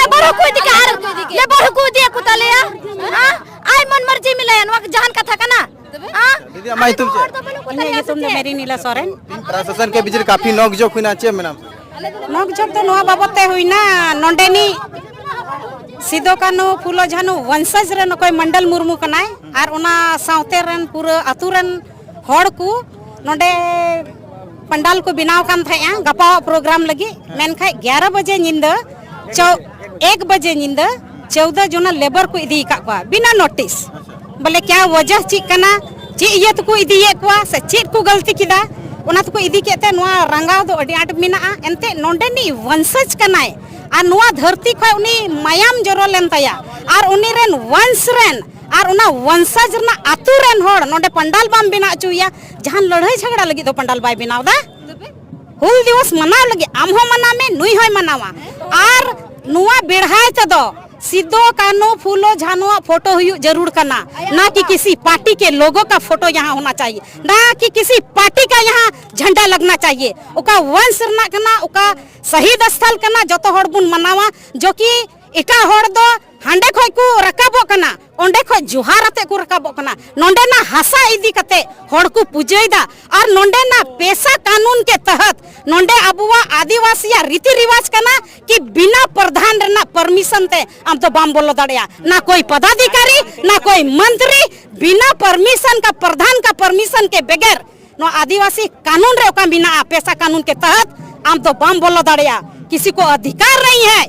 ᱞᱮᱵᱟᱨ ᱦᱚᱸᱠᱚ ᱤᱫᱤ ᱠᱚᱣᱟ, ᱟᱨ ᱞᱮᱵᱟᱨ ᱦᱚᱸᱠᱚ ᱤᱫᱤ ᱠᱚ ᱛᱟᱞᱮᱭᱟ᱾ ᱦᱮᱸ? ᱟᱡ ᱢᱚᱱ ᱢᱚᱨᱡᱤ ᱢᱮᱞᱟᱭᱟ, ᱱᱚᱣᱟ ᱡᱟᱦᱟᱱ ᱠᱟᱛᱷᱟ ᱠᱟᱱᱟ? ᱦᱮᱸ? ᱫᱤᱫᱤ, ᱟᱢᱟᱜ ᱧᱩᱛᱩᱢ ᱪᱮᱫ? ᱤᱧᱟᱹᱜ ᱧᱩᱛᱩᱢ ᱫᱚ ᱢᱮᱨᱤᱱᱤᱞᱟ ᱥᱚᱨᱮᱱ᱾ ᱯᱨᱚᱥᱟᱥᱚᱱ ᱠᱮ ᱵᱤᱪ ᱨᱮ ᱠᱟᱯᱷᱤ ᱱᱚᱠ ᱡᱚᱠ ᱦᱩᱭᱱᱟ, ᱪᱮᱫ ᱢᱮᱱᱟᱢ? ᱱᱚᱠ ᱡᱚᱠ ᱫᱚ ᱱᱚᱣᱟ ᱵᱟᱵᱚᱛ ᱛᱮ ᱦᱩᱭᱱᱟ, ᱱᱚᱰᱮᱱᱤᱡ ᱥᱤᱫᱚ ᱠᱟᱹᱱᱦᱩ ᱯᱷᱩᱞᱳ ᱡᱷᱟᱱᱩ ᱣᱚᱝᱥᱚᱡᱽ ᱨᱮᱱ ᱚᱠᱚᱭ ᱢᱚᱱᱰᱚᱞ ᱢᱩᱨᱢᱩ ᱠᱟᱱᱟᱭ, ᱟᱨ ᱚᱱᱟ ᱥᱟᱶᱛᱮ ᱨᱮᱱ ᱯᱩᱨᱟᱹ ᱟᱹᱛᱩ ᱨᱮᱱ ᱦᱚᱲ ᱠᱚ ᱱᱚᱰᱮ ᱯᱟᱱᱰᱟᱞ ᱠᱚ ᱵᱮᱱᱟᱣ ᱠᱟᱱ ᱛᱟᱦᱮᱸᱜᱼᱟ ᱜᱟᱯᱟᱣᱟᱜ ᱯᱨᱳᱜᱨᱟᱢ ᱞᱟᱹᱜᱤᱫ᱾ ᱢᱮᱱᱠᱷᱟᱡ ᱮᱜᱟᱨᱚ ᱵᱟᱡᱮ ᱧᱤᱫᱟᱹ, ᱪᱚ-, ᱮᱠ ᱵᱟᱡᱮ ᱧᱤᱫᱟᱹ ᱪᱳᱣᱫᱟ ᱡᱚᱱᱟ ᱞᱮᱵᱟᱨ ᱠᱚ ᱤᱫᱤ ᱟᱠᱟᱫ ᱠᱚᱣᱟ ᱵᱤᱱᱟ ᱱᱳᱴᱤᱥ᱾ ᱵᱚᱞᱮ ᱠᱭᱟ ᱣᱟᱡᱟᱦ ᱪᱮᱫ ᱠᱟᱱᱟ, ᱪᱮᱫ ᱤᱭᱟᱹ ᱛᱮᱠᱚ ᱤᱫᱤᱭᱮᱫ ᱠᱚᱣᱟ ᱥᱮ ᱪᱮᱫ ᱠᱚ ᱜᱟᱹᱞᱛᱤ ᱠᱮᱫᱟ, ᱚᱱᱟ ᱛᱮᱠᱚ ᱤᱫᱤ ᱠᱮᱫ ᱛᱮ ᱱᱚᱣᱟ ᱨᱟᱸᱜᱟᱣ ᱫᱚ ᱟᱹᱰᱤ ᱟᱸᱴ ᱢᱮᱱᱟᱜᱼᱟ᱾ ᱮᱱᱛᱮᱫ ᱱᱚᱰᱮᱱᱤᱡ ᱣᱚᱝᱥᱚᱡᱽ ᱠᱟᱱᱟᱭ ᱟᱨ ᱱᱚᱣᱟ ᱫᱷᱟᱹᱨᱛᱤ ᱠᱷᱚᱱ ᱩᱱᱤ ᱢᱟᱭᱟᱢ ᱡᱚᱨᱚ ᱞᱮᱱ ᱛᱟᱭᱟ ᱟᱨ ᱩᱱᱤ ᱨᱮᱱ ᱣᱚᱝᱥ ᱨᱮᱱ ᱟᱨ ᱚᱱᱟ ᱣᱚᱝᱥᱚᱡᱽ ᱨᱮᱱᱟᱜ ᱟᱹᱛᱩ ᱨᱮᱱ ᱦᱚᱲ ᱱᱚᱰᱮ ᱯᱟᱱᱰᱟᱞ ᱵᱟᱢ ᱵᱮᱱᱟᱣ ᱦᱚᱪᱚᱭᱟ, ᱡᱟᱦᱟᱱ ᱞᱟᱹᱲᱦᱟᱹᱭ ᱡᱷᱟᱜᱽᱲᱟ ᱞᱟᱹᱜᱤᱫ ᱫᱚ ᱯᱟᱱᱰᱟᱞ ᱵᱟᱭ ᱵᱮᱱᱟᱣ ᱮᱫᱟ᱾ ᱦᱩᱞ ᱫᱤᱵᱚᱥ ᱢᱟᱱᱟᱣ ᱞᱟᱹᱜᱤᱫ ᱟᱢ ᱦᱚᱸ ᱢᱟᱱᱟᱣ ᱢᱮ, ᱱᱩᱭ ᱦᱚᱸᱭ ᱢᱟᱱᱟᱣᱟ᱾ ᱟᱨ ᱱᱚᱣᱟ ᱵᱮᱲᱦᱟᱭ ᱛᱮᱫᱚ ᱥᱤᱫᱚ ᱠᱟᱹᱱᱦᱩ ᱯᱷᱩᱞᱳ ᱡᱷᱟᱱᱩᱣᱟᱜ ᱯᱷᱳᱴᱳ ᱦᱩᱭᱩᱜ ᱡᱟᱹᱨᱩᱲ ᱠᱟᱱᱟ, ᱱᱟ ᱠᱤ ᱠᱤᱥᱤ ᱯᱟᱨᱴᱤ ᱠᱮ ᱞᱳᱜᱳ ᱠᱟ ᱯᱷᱳᱴᱳ ᱭᱟᱦᱟᱸ ᱦᱳᱱᱟ ᱪᱟᱦᱤᱭᱮ, ᱱᱟ ᱠᱤ ᱠᱤᱥᱤ ᱯᱟᱨᱴᱤ ᱠᱟ ᱭᱟᱦᱟᱸ ᱡᱷᱟᱱᱰᱟ ᱞᱟᱜᱽᱱᱟ ᱪᱟᱦᱤᱭᱮ᱾ ᱚᱠᱟ ᱣᱚᱝᱥ ᱨᱮᱱᱟᱜ ᱠᱟᱱᱟ, ᱚᱠᱟ ᱥᱟᱦᱤᱫ ᱥᱛᱷᱚᱞ ᱠᱟᱱᱟ, ᱡᱚᱛᱚ ᱦᱚᱲ ᱵᱚᱱ ᱢᱟᱱᱟᱣᱟ, ᱡᱚ ᱠᱤ ᱮᱴᱟᱜ ᱦᱚᱲ ᱫᱚ ᱦᱟᱸᱰᱮ ᱠᱷᱚᱡ ᱠᱚ ᱨᱟᱠᱟᱵᱚᱜ ᱠᱟᱱᱟ, ᱚᱸᱰᱮ ᱠᱷᱚᱡ ᱡᱚᱦᱟᱨ ᱟᱛᱮ ᱠᱚ ᱨᱟᱠᱟᱵᱚᱜ ᱠᱟᱱᱟ᱾ ᱱᱚᱸᱰᱮᱱᱟᱜ ᱦᱟᱥᱟ ᱤᱫᱤ ᱠᱟᱛᱮ ᱦᱚᱲ ᱠᱚ ᱯᱩᱡᱟᱹᱭᱮᱫᱟ᱾ ᱟᱨ ᱱᱚᱸᱰᱮᱱᱟᱜ ᱯᱮᱥᱟ ᱠᱟᱱᱩᱱ ᱠᱮ ᱛᱟᱦᱟᱛ ᱱᱚᱸᱰᱮ ᱟᱵᱚᱣᱟᱜ ᱟᱹᱫᱤᱵᱟᱹᱥᱤᱭᱟᱜ ᱨᱤᱛᱤ ᱨᱤᱣᱟᱡᱽ ᱠᱟᱱᱟ ᱠᱤ ᱵᱤᱱᱟ ᱯᱨᱚᱫᱷᱟᱱ ᱨᱮᱱᱟᱜ ᱯᱟᱨᱢᱤᱥᱚᱱ ᱛᱮ ᱟᱢ ᱫᱚ ᱵᱟᱢ ᱵᱚᱞᱚ ᱫᱟᱲᱮᱭᱟᱜᱼᱟ, ᱱᱟ ᱠᱳᱭ ᱯᱚᱫᱟᱫᱷᱤᱠᱟᱨᱤ, ᱱᱟ ᱠᱳᱭ ᱢᱚᱱᱛᱨᱤ, ᱵᱤᱱᱟ ᱯᱟᱨᱢᱤᱥᱚᱱ ᱠᱟ, ᱯᱨᱚᱫᱷᱟᱱ ᱠᱟ ᱯᱟᱨᱢᱤᱥᱚᱱ ᱠᱮ ᱵᱮᱜᱮᱨ ᱱᱚᱣᱟ ᱟᱹᱫᱤᱵᱟᱹᱥᱤ ᱠᱟᱱᱩᱱ ᱨᱮ ᱚᱠᱟ ᱢᱮᱱᱟᱜᱼᱟ, ᱯᱮᱥᱟ ᱠᱟᱱᱩᱱ ᱠᱮ ᱛᱟᱦᱟᱛ ᱟᱢ ᱫᱚ ᱵᱟᱢ ᱵᱚᱞᱚ ᱫᱟᱲᱮᱭᱟᱜᱼᱟ᱾ ᱠᱤᱥᱤ ᱠᱚ ᱚᱫᱷᱤᱠᱟᱨ ᱱᱟᱦᱤ ᱦᱟᱭ,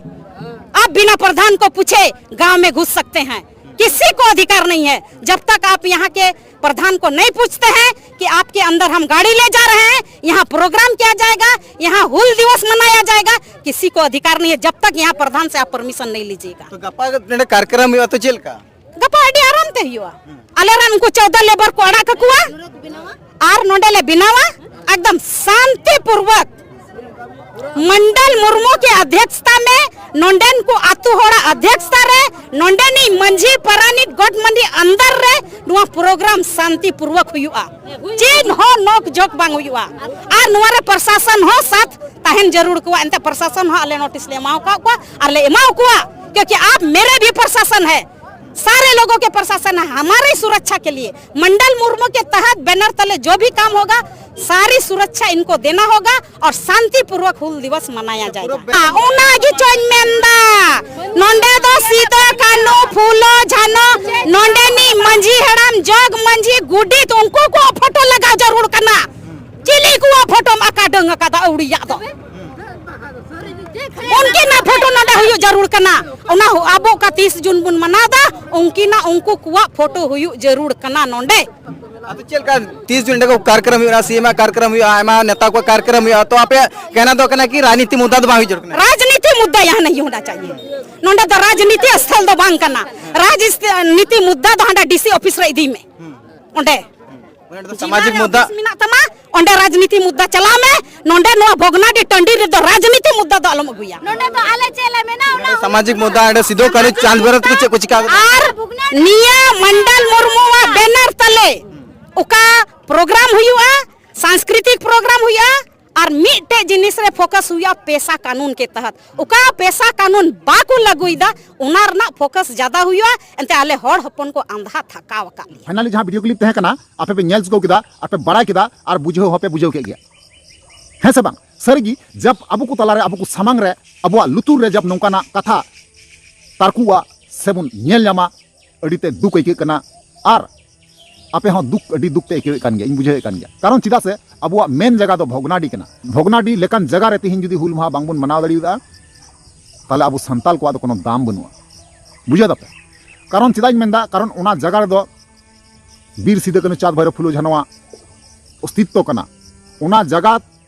ᱟᱯ ᱵᱤᱱᱟ ᱯᱨᱚᱫᱷᱟᱱ ᱠᱚ ᱯᱩᱪᱷᱮ ᱜᱟᱸᱣ ᱢᱮ ᱜᱷᱩᱥ ᱥᱟᱠᱛᱮ ᱦᱟᱭ, ᱠᱤᱥᱤ ᱠᱚ ᱚᱫᱷᱤᱠᱟᱨ ᱱᱟᱦᱤ ᱦᱟᱭ ᱡᱟᱵ ᱛᱟᱠ ᱟᱯ ᱭᱟᱦᱟᱸ ᱠᱮ ᱯᱨᱚᱫᱷᱟᱱ ᱠᱚ ᱱᱟᱦᱤ ᱯᱩᱪᱷᱛᱮ ᱦᱟᱭ ᱠᱤ ᱟᱯ ᱠᱮ ᱟᱱᱫᱟᱨ ᱦᱟᱢ ᱜᱟᱲᱤ ᱞᱮ ᱡᱟ ᱨᱟᱦᱮ ᱦᱟᱭ, ᱭᱟᱦᱟᱸ ᱯᱨᱳᱜᱨᱟᱢ ᱠᱤᱭᱟ ᱡᱟᱭᱮᱜᱟ, ᱭᱟᱦᱟᱸ ᱦᱩᱞ ᱫᱤᱣᱚᱥ ᱢᱟᱱᱟᱭᱟ ᱡᱟᱭᱮᱜᱟ, ᱠᱤᱥᱤ ᱠᱚ ᱚᱫᱷᱤᱠᱟᱨ ᱱᱟᱦᱤ ᱦᱟᱭ ᱡᱟᱵ ᱛᱟᱠ ᱭᱟᱦᱟᱸ ᱯᱨᱚᱫᱷᱟᱱ ᱥᱮ ᱟᱯ ᱯᱟᱨᱢᱤᱥᱚᱱ ᱱᱟᱦᱤ ᱞᱤᱡᱤᱭᱮᱜᱟ᱾ ᱛᱚ ᱜᱟᱯᱟ ᱱᱚᱰᱮ ᱠᱟᱨᱭᱚᱠᱨᱚᱢ ᱦᱩᱭᱩᱜᱼᱟ, ᱛᱚ ᱪᱮᱫ ᱞᱮᱠᱟ? ᱜᱟᱯᱟ ᱟᱹᱰᱤ ᱟᱨᱟᱢ ᱛᱮ ᱦᱩᱭᱩᱜᱼᱟ᱾ ᱟᱞᱮ ᱨᱮᱱ ᱩᱱᱠᱩ ᱪᱳᱣᱫᱟ ᱞᱮᱵᱟᱨ ᱠᱚ ᱟᱲᱟᱜ ᱠᱟᱠᱚᱣᱟ ᱟᱨ ᱱᱚᱰᱮ ᱞᱮ ᱵᱮᱱᱟᱣᱟ ᱮᱠᱫᱚᱢ ᱥᱟᱱᱛᱤ ᱯᱩᱨᱵᱚᱠ᱾ ᱢᱚᱱᱰᱚᱞ ᱢᱩᱨᱢᱩ ᱠᱮ ᱚᱫᱷᱭᱚᱠᱥᱛᱟ ᱢᱮ ᱱᱚᱰᱮᱱ ᱠᱚ ᱟᱛᱳ ᱦᱚᱲᱟᱜ ᱚᱫᱷᱭᱚᱠᱥᱛᱟ ᱨᱮ ᱱᱚᱰᱮᱱᱤᱡ ᱢᱟᱹᱡᱷᱤ ᱯᱟᱨᱟᱱᱤᱠ ᱜᱚᱴ ᱢᱟᱹᱡᱷᱤ ᱟᱱᱫᱟᱨ ᱨᱮ ᱱᱚᱣᱟ ᱯᱨᱳᱜᱨᱟᱢ ᱥᱟᱱᱛᱤ ᱯᱩᱨᱵᱚᱠ ᱦᱩᱭᱩᱜᱼᱟ᱾ ᱪᱮᱫ ᱦᱚᱸ ᱱᱚᱠ ᱡᱚᱠ ᱵᱟᱝ ᱦᱩᱭᱩᱜᱼᱟ᱾ ᱟᱨ ᱱᱚᱣᱟ ᱨᱮ ᱯᱨᱚᱥᱟᱥᱚᱱ ᱦᱚᱸ ᱥᱟᱛᱷ ᱛᱟᱦᱮᱱ ᱡᱟᱹᱨᱩᱲ ᱠᱚᱣᱟ᱾ ᱮᱱᱛᱮ ᱯᱨᱚᱥᱟᱥᱚᱱ ᱦᱚᱸ ᱟᱞᱮ ᱱᱳᱴᱤᱥ ᱞᱮ ᱮᱢᱟᱣ ᱟᱠᱟᱫ ᱠᱚᱣᱟ ᱟᱨ ᱞᱮ ᱮᱢᱟᱣ ᱠᱚᱣᱟ, ᱠᱤᱭᱩᱠᱤ ᱟᱯ ᱢᱮᱨᱮ ᱵᱷᱤ ᱯᱨᱚᱥᱟᱥᱚᱱ ᱦᱮ, ᱥᱟᱨᱮ ᱞᱳᱜᱳ ᱠᱮ ᱯᱨᱚᱥᱟᱥᱚᱱ ᱦᱮ, ᱦᱟᱢᱟᱨᱮ ᱥᱩᱨᱚᱠᱪᱷᱟ ᱠᱮ ᱞᱤᱭᱮ ᱢᱚᱱᱰᱚᱞ ᱢᱩᱨᱢᱩ ᱠᱮ ᱛᱟᱦᱟᱛ ᱵᱮᱱᱟᱨ ᱛᱟᱞᱮ ᱡᱚ ᱵᱷᱤ ᱠᱟᱢ ᱦᱳᱜᱟ ᱥᱟᱨᱤ ᱥᱩᱨᱚᱠᱪᱷᱟ ᱤᱱᱠᱳ ᱫᱮᱱᱟ ᱦᱳᱜᱟ ᱟᱨ ᱥᱟᱱᱛᱤ ᱯᱩᱨᱵᱚᱠ ᱦᱩᱞ ᱫᱤᱣᱚᱥ ᱢᱟᱱᱟᱭᱟ ᱡᱟᱭᱮᱜᱟ᱾ ᱯᱩᱨᱟᱹ ᱵᱮ- ᱚᱱᱟ ᱜᱮ ᱪᱚᱧ ᱢᱮᱱᱫᱟ, ᱱᱚᱰᱮ ᱫᱚ ᱥᱤᱫᱚ ᱠᱟᱹᱱᱩ ᱯᱷᱩᱞᱳ ᱡᱷᱟᱱᱳ ᱱᱚᱰᱮᱱᱤᱡ ᱢᱟᱹᱡᱷᱤ ᱦᱟᱲᱟᱢ ᱡᱚᱜᱽ ᱢᱟᱹᱡᱷᱤ ᱜᱩᱰᱤᱛ ᱩᱱᱠᱩ ᱠᱚ ᱯᱷᱳᱴᱳ ᱞᱟᱜᱟᱣ ᱡᱟᱹᱨᱩᱲ ᱠᱟᱱᱟ᱾ ᱪᱤᱞᱤ ᱠᱚᱣᱟᱜ ᱯᱷᱳᱴᱳᱢ ᱟᱠᱟ ᱰᱟᱹᱝ ᱟᱠᱟᱫᱟ ᱟᱹᱣᱲᱤᱭᱟᱜ ᱫᱚ? ᱩᱱᱠᱤᱱᱟᱜ ᱯᱷᱳᱴᱳ ᱱᱚᱰᱮ ᱦᱩᱭᱩᱜ ᱡᱟᱹᱨᱩᱲ ᱠᱟᱱᱟ᱾ ᱚᱱᱟ ᱦᱚ-, ᱟᱵᱚ ᱚᱠᱟ ᱛᱤᱥ ᱡᱩᱱ ᱵᱚᱱ ᱢᱟᱱᱟᱣ ᱫᱟ, ᱩᱱᱠᱤᱱᱟᱜ, ᱩᱱᱠᱩ ᱠᱚᱣᱟᱜ ᱯᱷᱳᱴᱳ ᱦᱩᱭᱩᱜ ᱡᱟᱹᱨᱩᱲ ᱠᱟᱱᱟ ᱱᱚᱰᱮ᱾ ᱟᱫᱚ ᱪᱮᱫ ᱞᱮᱠᱟ ᱛᱤᱥ ᱡᱩᱱ ᱨᱮ ᱠᱟᱨᱭᱚᱠᱨᱚᱢ ᱦᱩᱭᱩᱜᱼᱟ, ᱥᱤ ᱮᱢ ᱟᱜ ᱠᱟᱨᱭᱚᱠᱨᱚᱢ ᱦᱩᱭᱩᱜᱼᱟ, ᱟᱭᱢᱟ ᱱᱮᱛᱟ ᱠᱚᱣᱟᱜ ᱠᱟᱨᱭᱚᱠᱨᱚᱢ ᱦᱩᱭᱩᱜᱼᱟ, ᱛᱚ ᱟᱯᱮᱭᱟᱜ ᱠᱮᱱᱟ ᱫᱚ ᱠᱟᱱᱟ ᱠᱤ ᱨᱟᱡᱽᱱᱤᱛᱤ ᱢᱩᱫᱽᱫᱟ ᱫᱚ ᱵᱟᱝ ᱦᱩᱭ ᱡᱟᱹᱨᱩᱲ ᱠᱟᱱᱟ? ᱨᱟᱡᱽᱱᱤᱛᱤ ᱢᱩᱫᱽᱫᱟ ᱭᱟᱦᱟᱸ ᱱᱟᱦᱤ ᱦᱳᱱᱟ ᱪᱟᱦᱤᱭᱮ᱾ ᱱᱚᱰᱮ ᱫᱚ ᱨᱟᱡᱽᱱᱤᱛᱤ ᱥᱛᱷᱚᱞ ᱫᱚ ᱵᱟᱝ ᱠᱟᱱᱟ᱾ ᱨᱟᱡᱽᱱᱤᱛᱤ ᱢᱩᱫᱽᱫᱟ ᱫᱚ ᱦᱟᱸᱰᱮ ᱰᱤ ᱥᱤ ᱚᱯᱷᱤᱥ ᱨᱮ ᱤᱫᱤᱭ ᱢᱮ᱾ ᱚᱸᱰᱮ ᱚᱸᱰᱮ ᱫᱚ ᱡᱤᱞᱟ ᱥᱟᱢᱟᱡᱤᱠ ᱨᱮ ᱢᱩᱫᱽᱫᱟ᱾ ᱚᱯᱷᱤᱥ ᱢᱮᱱᱟᱜ ᱛᱟᱢᱟ, ᱚᱸᱰᱮ ᱨᱟᱡᱽᱱᱤᱛᱤ ᱢᱩᱫᱽᱫᱟ ᱪᱟᱞᱟᱣ ᱢᱮ᱾ ᱱᱚᱸᱰᱮ ᱱᱚᱣᱟ ᱵᱷᱚᱜᱽᱱᱟᱰᱤ ᱴᱟᱺᱰᱤ ᱨᱮᱫᱚ ᱨᱟᱡᱽᱱᱤᱛᱤ ᱢᱩᱫᱽᱫᱟ ᱫᱚ ᱟᱞᱚᱢ ᱟᱹᱜᱩᱭᱟ᱾ ᱱᱚᱸᱰᱮ ᱫᱚ ᱟᱞᱮ ᱪᱮᱫ ᱞᱮ ᱢᱮᱱᱟ, ᱚᱱᱟ ᱥᱟᱢᱟᱡᱤᱠ ᱢᱩᱫᱽᱫᱟ, ᱚᱸᱰᱮ ᱥᱤᱫᱩ ᱠᱟᱹᱱᱦᱩ ᱪᱟᱸᱫᱽ ᱵᱷᱟᱭᱨᱚ ᱛᱟᱠᱚ ᱪᱮᱫ ᱠᱚ ᱪᱤᱠᱟ ᱠᱟᱫᱟ? ᱟᱨ ᱱᱤᱭᱟᱹ ᱢᱚᱱᱰᱚᱞ ᱢᱩᱨᱢᱩᱣᱟᱜ ᱵᱮᱱᱟᱨ ᱛᱟᱞᱮ ᱚᱠᱟ ᱯᱨᱳᱜᱨᱟᱢ ᱦᱩᱭᱩᱜᱼᱟ, ᱥᱟᱝᱥᱠᱨᱤᱛᱤᱠ ᱯᱨᱳᱜᱨᱟᱢ ᱦᱩᱭᱩᱜᱼᱟ, ᱟᱨ ᱢᱤᱫ ᱢᱤᱫᱴᱮᱡ ᱡᱤᱱᱤᱥ ᱨᱮ ᱯᱷᱳᱠᱟᱥ ᱦᱩᱭᱩᱜᱼᱟ, ᱯᱮᱥᱟ ᱠᱟᱱᱩᱱ ᱠᱮ ᱛᱟᱦᱟᱛ᱾ ᱚᱠᱟ ᱯᱮᱥᱟ ᱠᱟᱱᱩᱱ ᱵᱟᱠᱚ ᱞᱟᱹᱜᱩᱭᱮᱫᱟ, ᱚᱱᱟ ᱨᱮᱱᱟᱜ ᱯᱷᱳᱠᱟᱥ ᱡᱟᱫᱟ ᱦᱩᱭᱩᱜᱼᱟ᱾ ᱮᱱᱛᱮ ᱟᱞᱮ ᱦᱚᱲ ᱦᱚᱯᱚᱱ ᱠᱚ ᱟᱸᱫᱷᱟ ᱛᱷᱟᱠᱟᱣ ᱟᱠᱟᱫ ᱞᱮᱭᱟ᱾ ᱯᱷᱟᱭᱱᱟᱞᱤ ᱡᱟᱦᱟᱸ ᱵᱷᱤᱰᱤᱭᱳ ᱠᱞᱤᱯ ᱛᱟᱦᱮᱸ ᱠᱟᱱᱟ, ᱟᱯᱮ ᱯᱮ ᱧᱮᱞ ᱪᱩᱠᱟᱹᱣ ᱠᱮᱫᱟ, ᱟᱯᱮ ᱵᱟᱲᱟᱭ ᱠᱮᱫᱟ, ᱟᱨ ᱵᱩᱡᱷᱟᱹᱣ ᱦᱚᱸᱯᱮ ᱵᱩᱡᱷᱟᱹᱣ ᱠᱮᱫ ᱜᱮᱭᱟ, ᱦᱮᱸ ᱥᱮ ᱵᱟᱝ? ᱥᱟᱹᱨᱤᱜᱮ, ᱡᱟᱵ ᱟᱵᱚ ᱠᱚ ᱛᱟᱞᱟᱨᱮ, ᱟᱵᱚ ᱠᱚ ᱥᱟᱢᱟᱝ ᱨᱮ, ᱟᱵᱚᱣᱟᱜ ᱞᱩᱛᱩᱨ ᱨᱮ ᱡᱟᱵ ᱱᱚᱝᱠᱟᱱᱟᱜ ᱠᱟᱛᱷᱟ ᱛᱟᱨᱠᱩᱜᱼᱟ ᱥᱮᱵᱚᱱ ᱧᱮᱞ ᱧᱟᱢᱟ, ᱟᱹᱰᱤ ᱛᱮ ᱫᱩᱠ ᱟᱹᱭᱠᱟᱹᱜ ᱠᱟᱱᱟ᱾ ᱟᱨ ᱟᱯᱮ ᱦᱚᱸ ᱫᱩᱠ, ᱟᱹᱰᱤ ᱫᱩᱠ ᱯᱮ ᱟᱹᱭᱠᱟᱹᱣᱮᱫ ᱠᱟᱱ ᱜᱮᱭᱟ, ᱤᱧ ᱵᱩᱡᱷᱟᱹᱣᱮᱫ ᱠᱟᱱ ᱜᱮᱭᱟ᱾ ᱠᱟᱨᱚᱱ ᱪᱮᱫᱟᱜ ᱥᱮ ᱟᱵᱚᱣᱟᱜ ᱢᱮᱱ ᱡᱟᱭᱜᱟ ᱫᱚ ᱵᱷᱚᱜᱽᱱᱟᱰᱤ ᱠᱟᱱᱟ᱾ ᱵᱷᱚᱜᱽᱱᱟᱰᱤ ᱞᱮᱠᱟᱱ ᱡᱟᱭᱜᱟ ᱨᱮ ᱛᱮᱦᱮᱧ ᱡᱩᱫᱤ ᱦᱩᱞ ᱢᱟᱦᱟ ᱵᱟᱝᱵᱚᱱ ᱢᱟᱱᱟᱣ ᱫᱟᱲᱮᱭᱟᱫᱟ, ᱛᱟᱦᱚᱞᱮ ᱟᱵᱚ ᱥᱟᱱᱛᱟᱞ ᱠᱚᱣᱟᱜ ᱫᱚ ᱠᱳᱱᱳ ᱫᱟᱢ ᱵᱟᱹᱱᱩᱜᱼᱟ᱾ ᱵᱩᱡᱷᱟᱹᱣ ᱫᱟᱯᱮ? ᱠᱟᱨᱚᱱ ᱪᱮᱫᱟᱜ ᱤᱧ ᱢᱮᱱᱫᱟ, ᱠᱟᱨᱚᱱ ᱚᱱᱟ ᱡᱟᱭᱜᱟ ᱨᱮᱫᱚ ᱵᱤᱨ ᱥᱤᱫᱩ ᱠᱟᱹᱱᱦᱩ ᱪᱟᱸᱫᱽ ᱵᱷᱟᱭᱨᱳ ᱯᱷᱩᱞᱳ ᱡᱷᱟᱱᱚᱣᱟᱜ ᱚᱥᱛᱤᱛᱛᱚ ᱠᱟᱱᱟ᱾ ᱚᱱᱟ ᱡᱟᱭᱜᱟ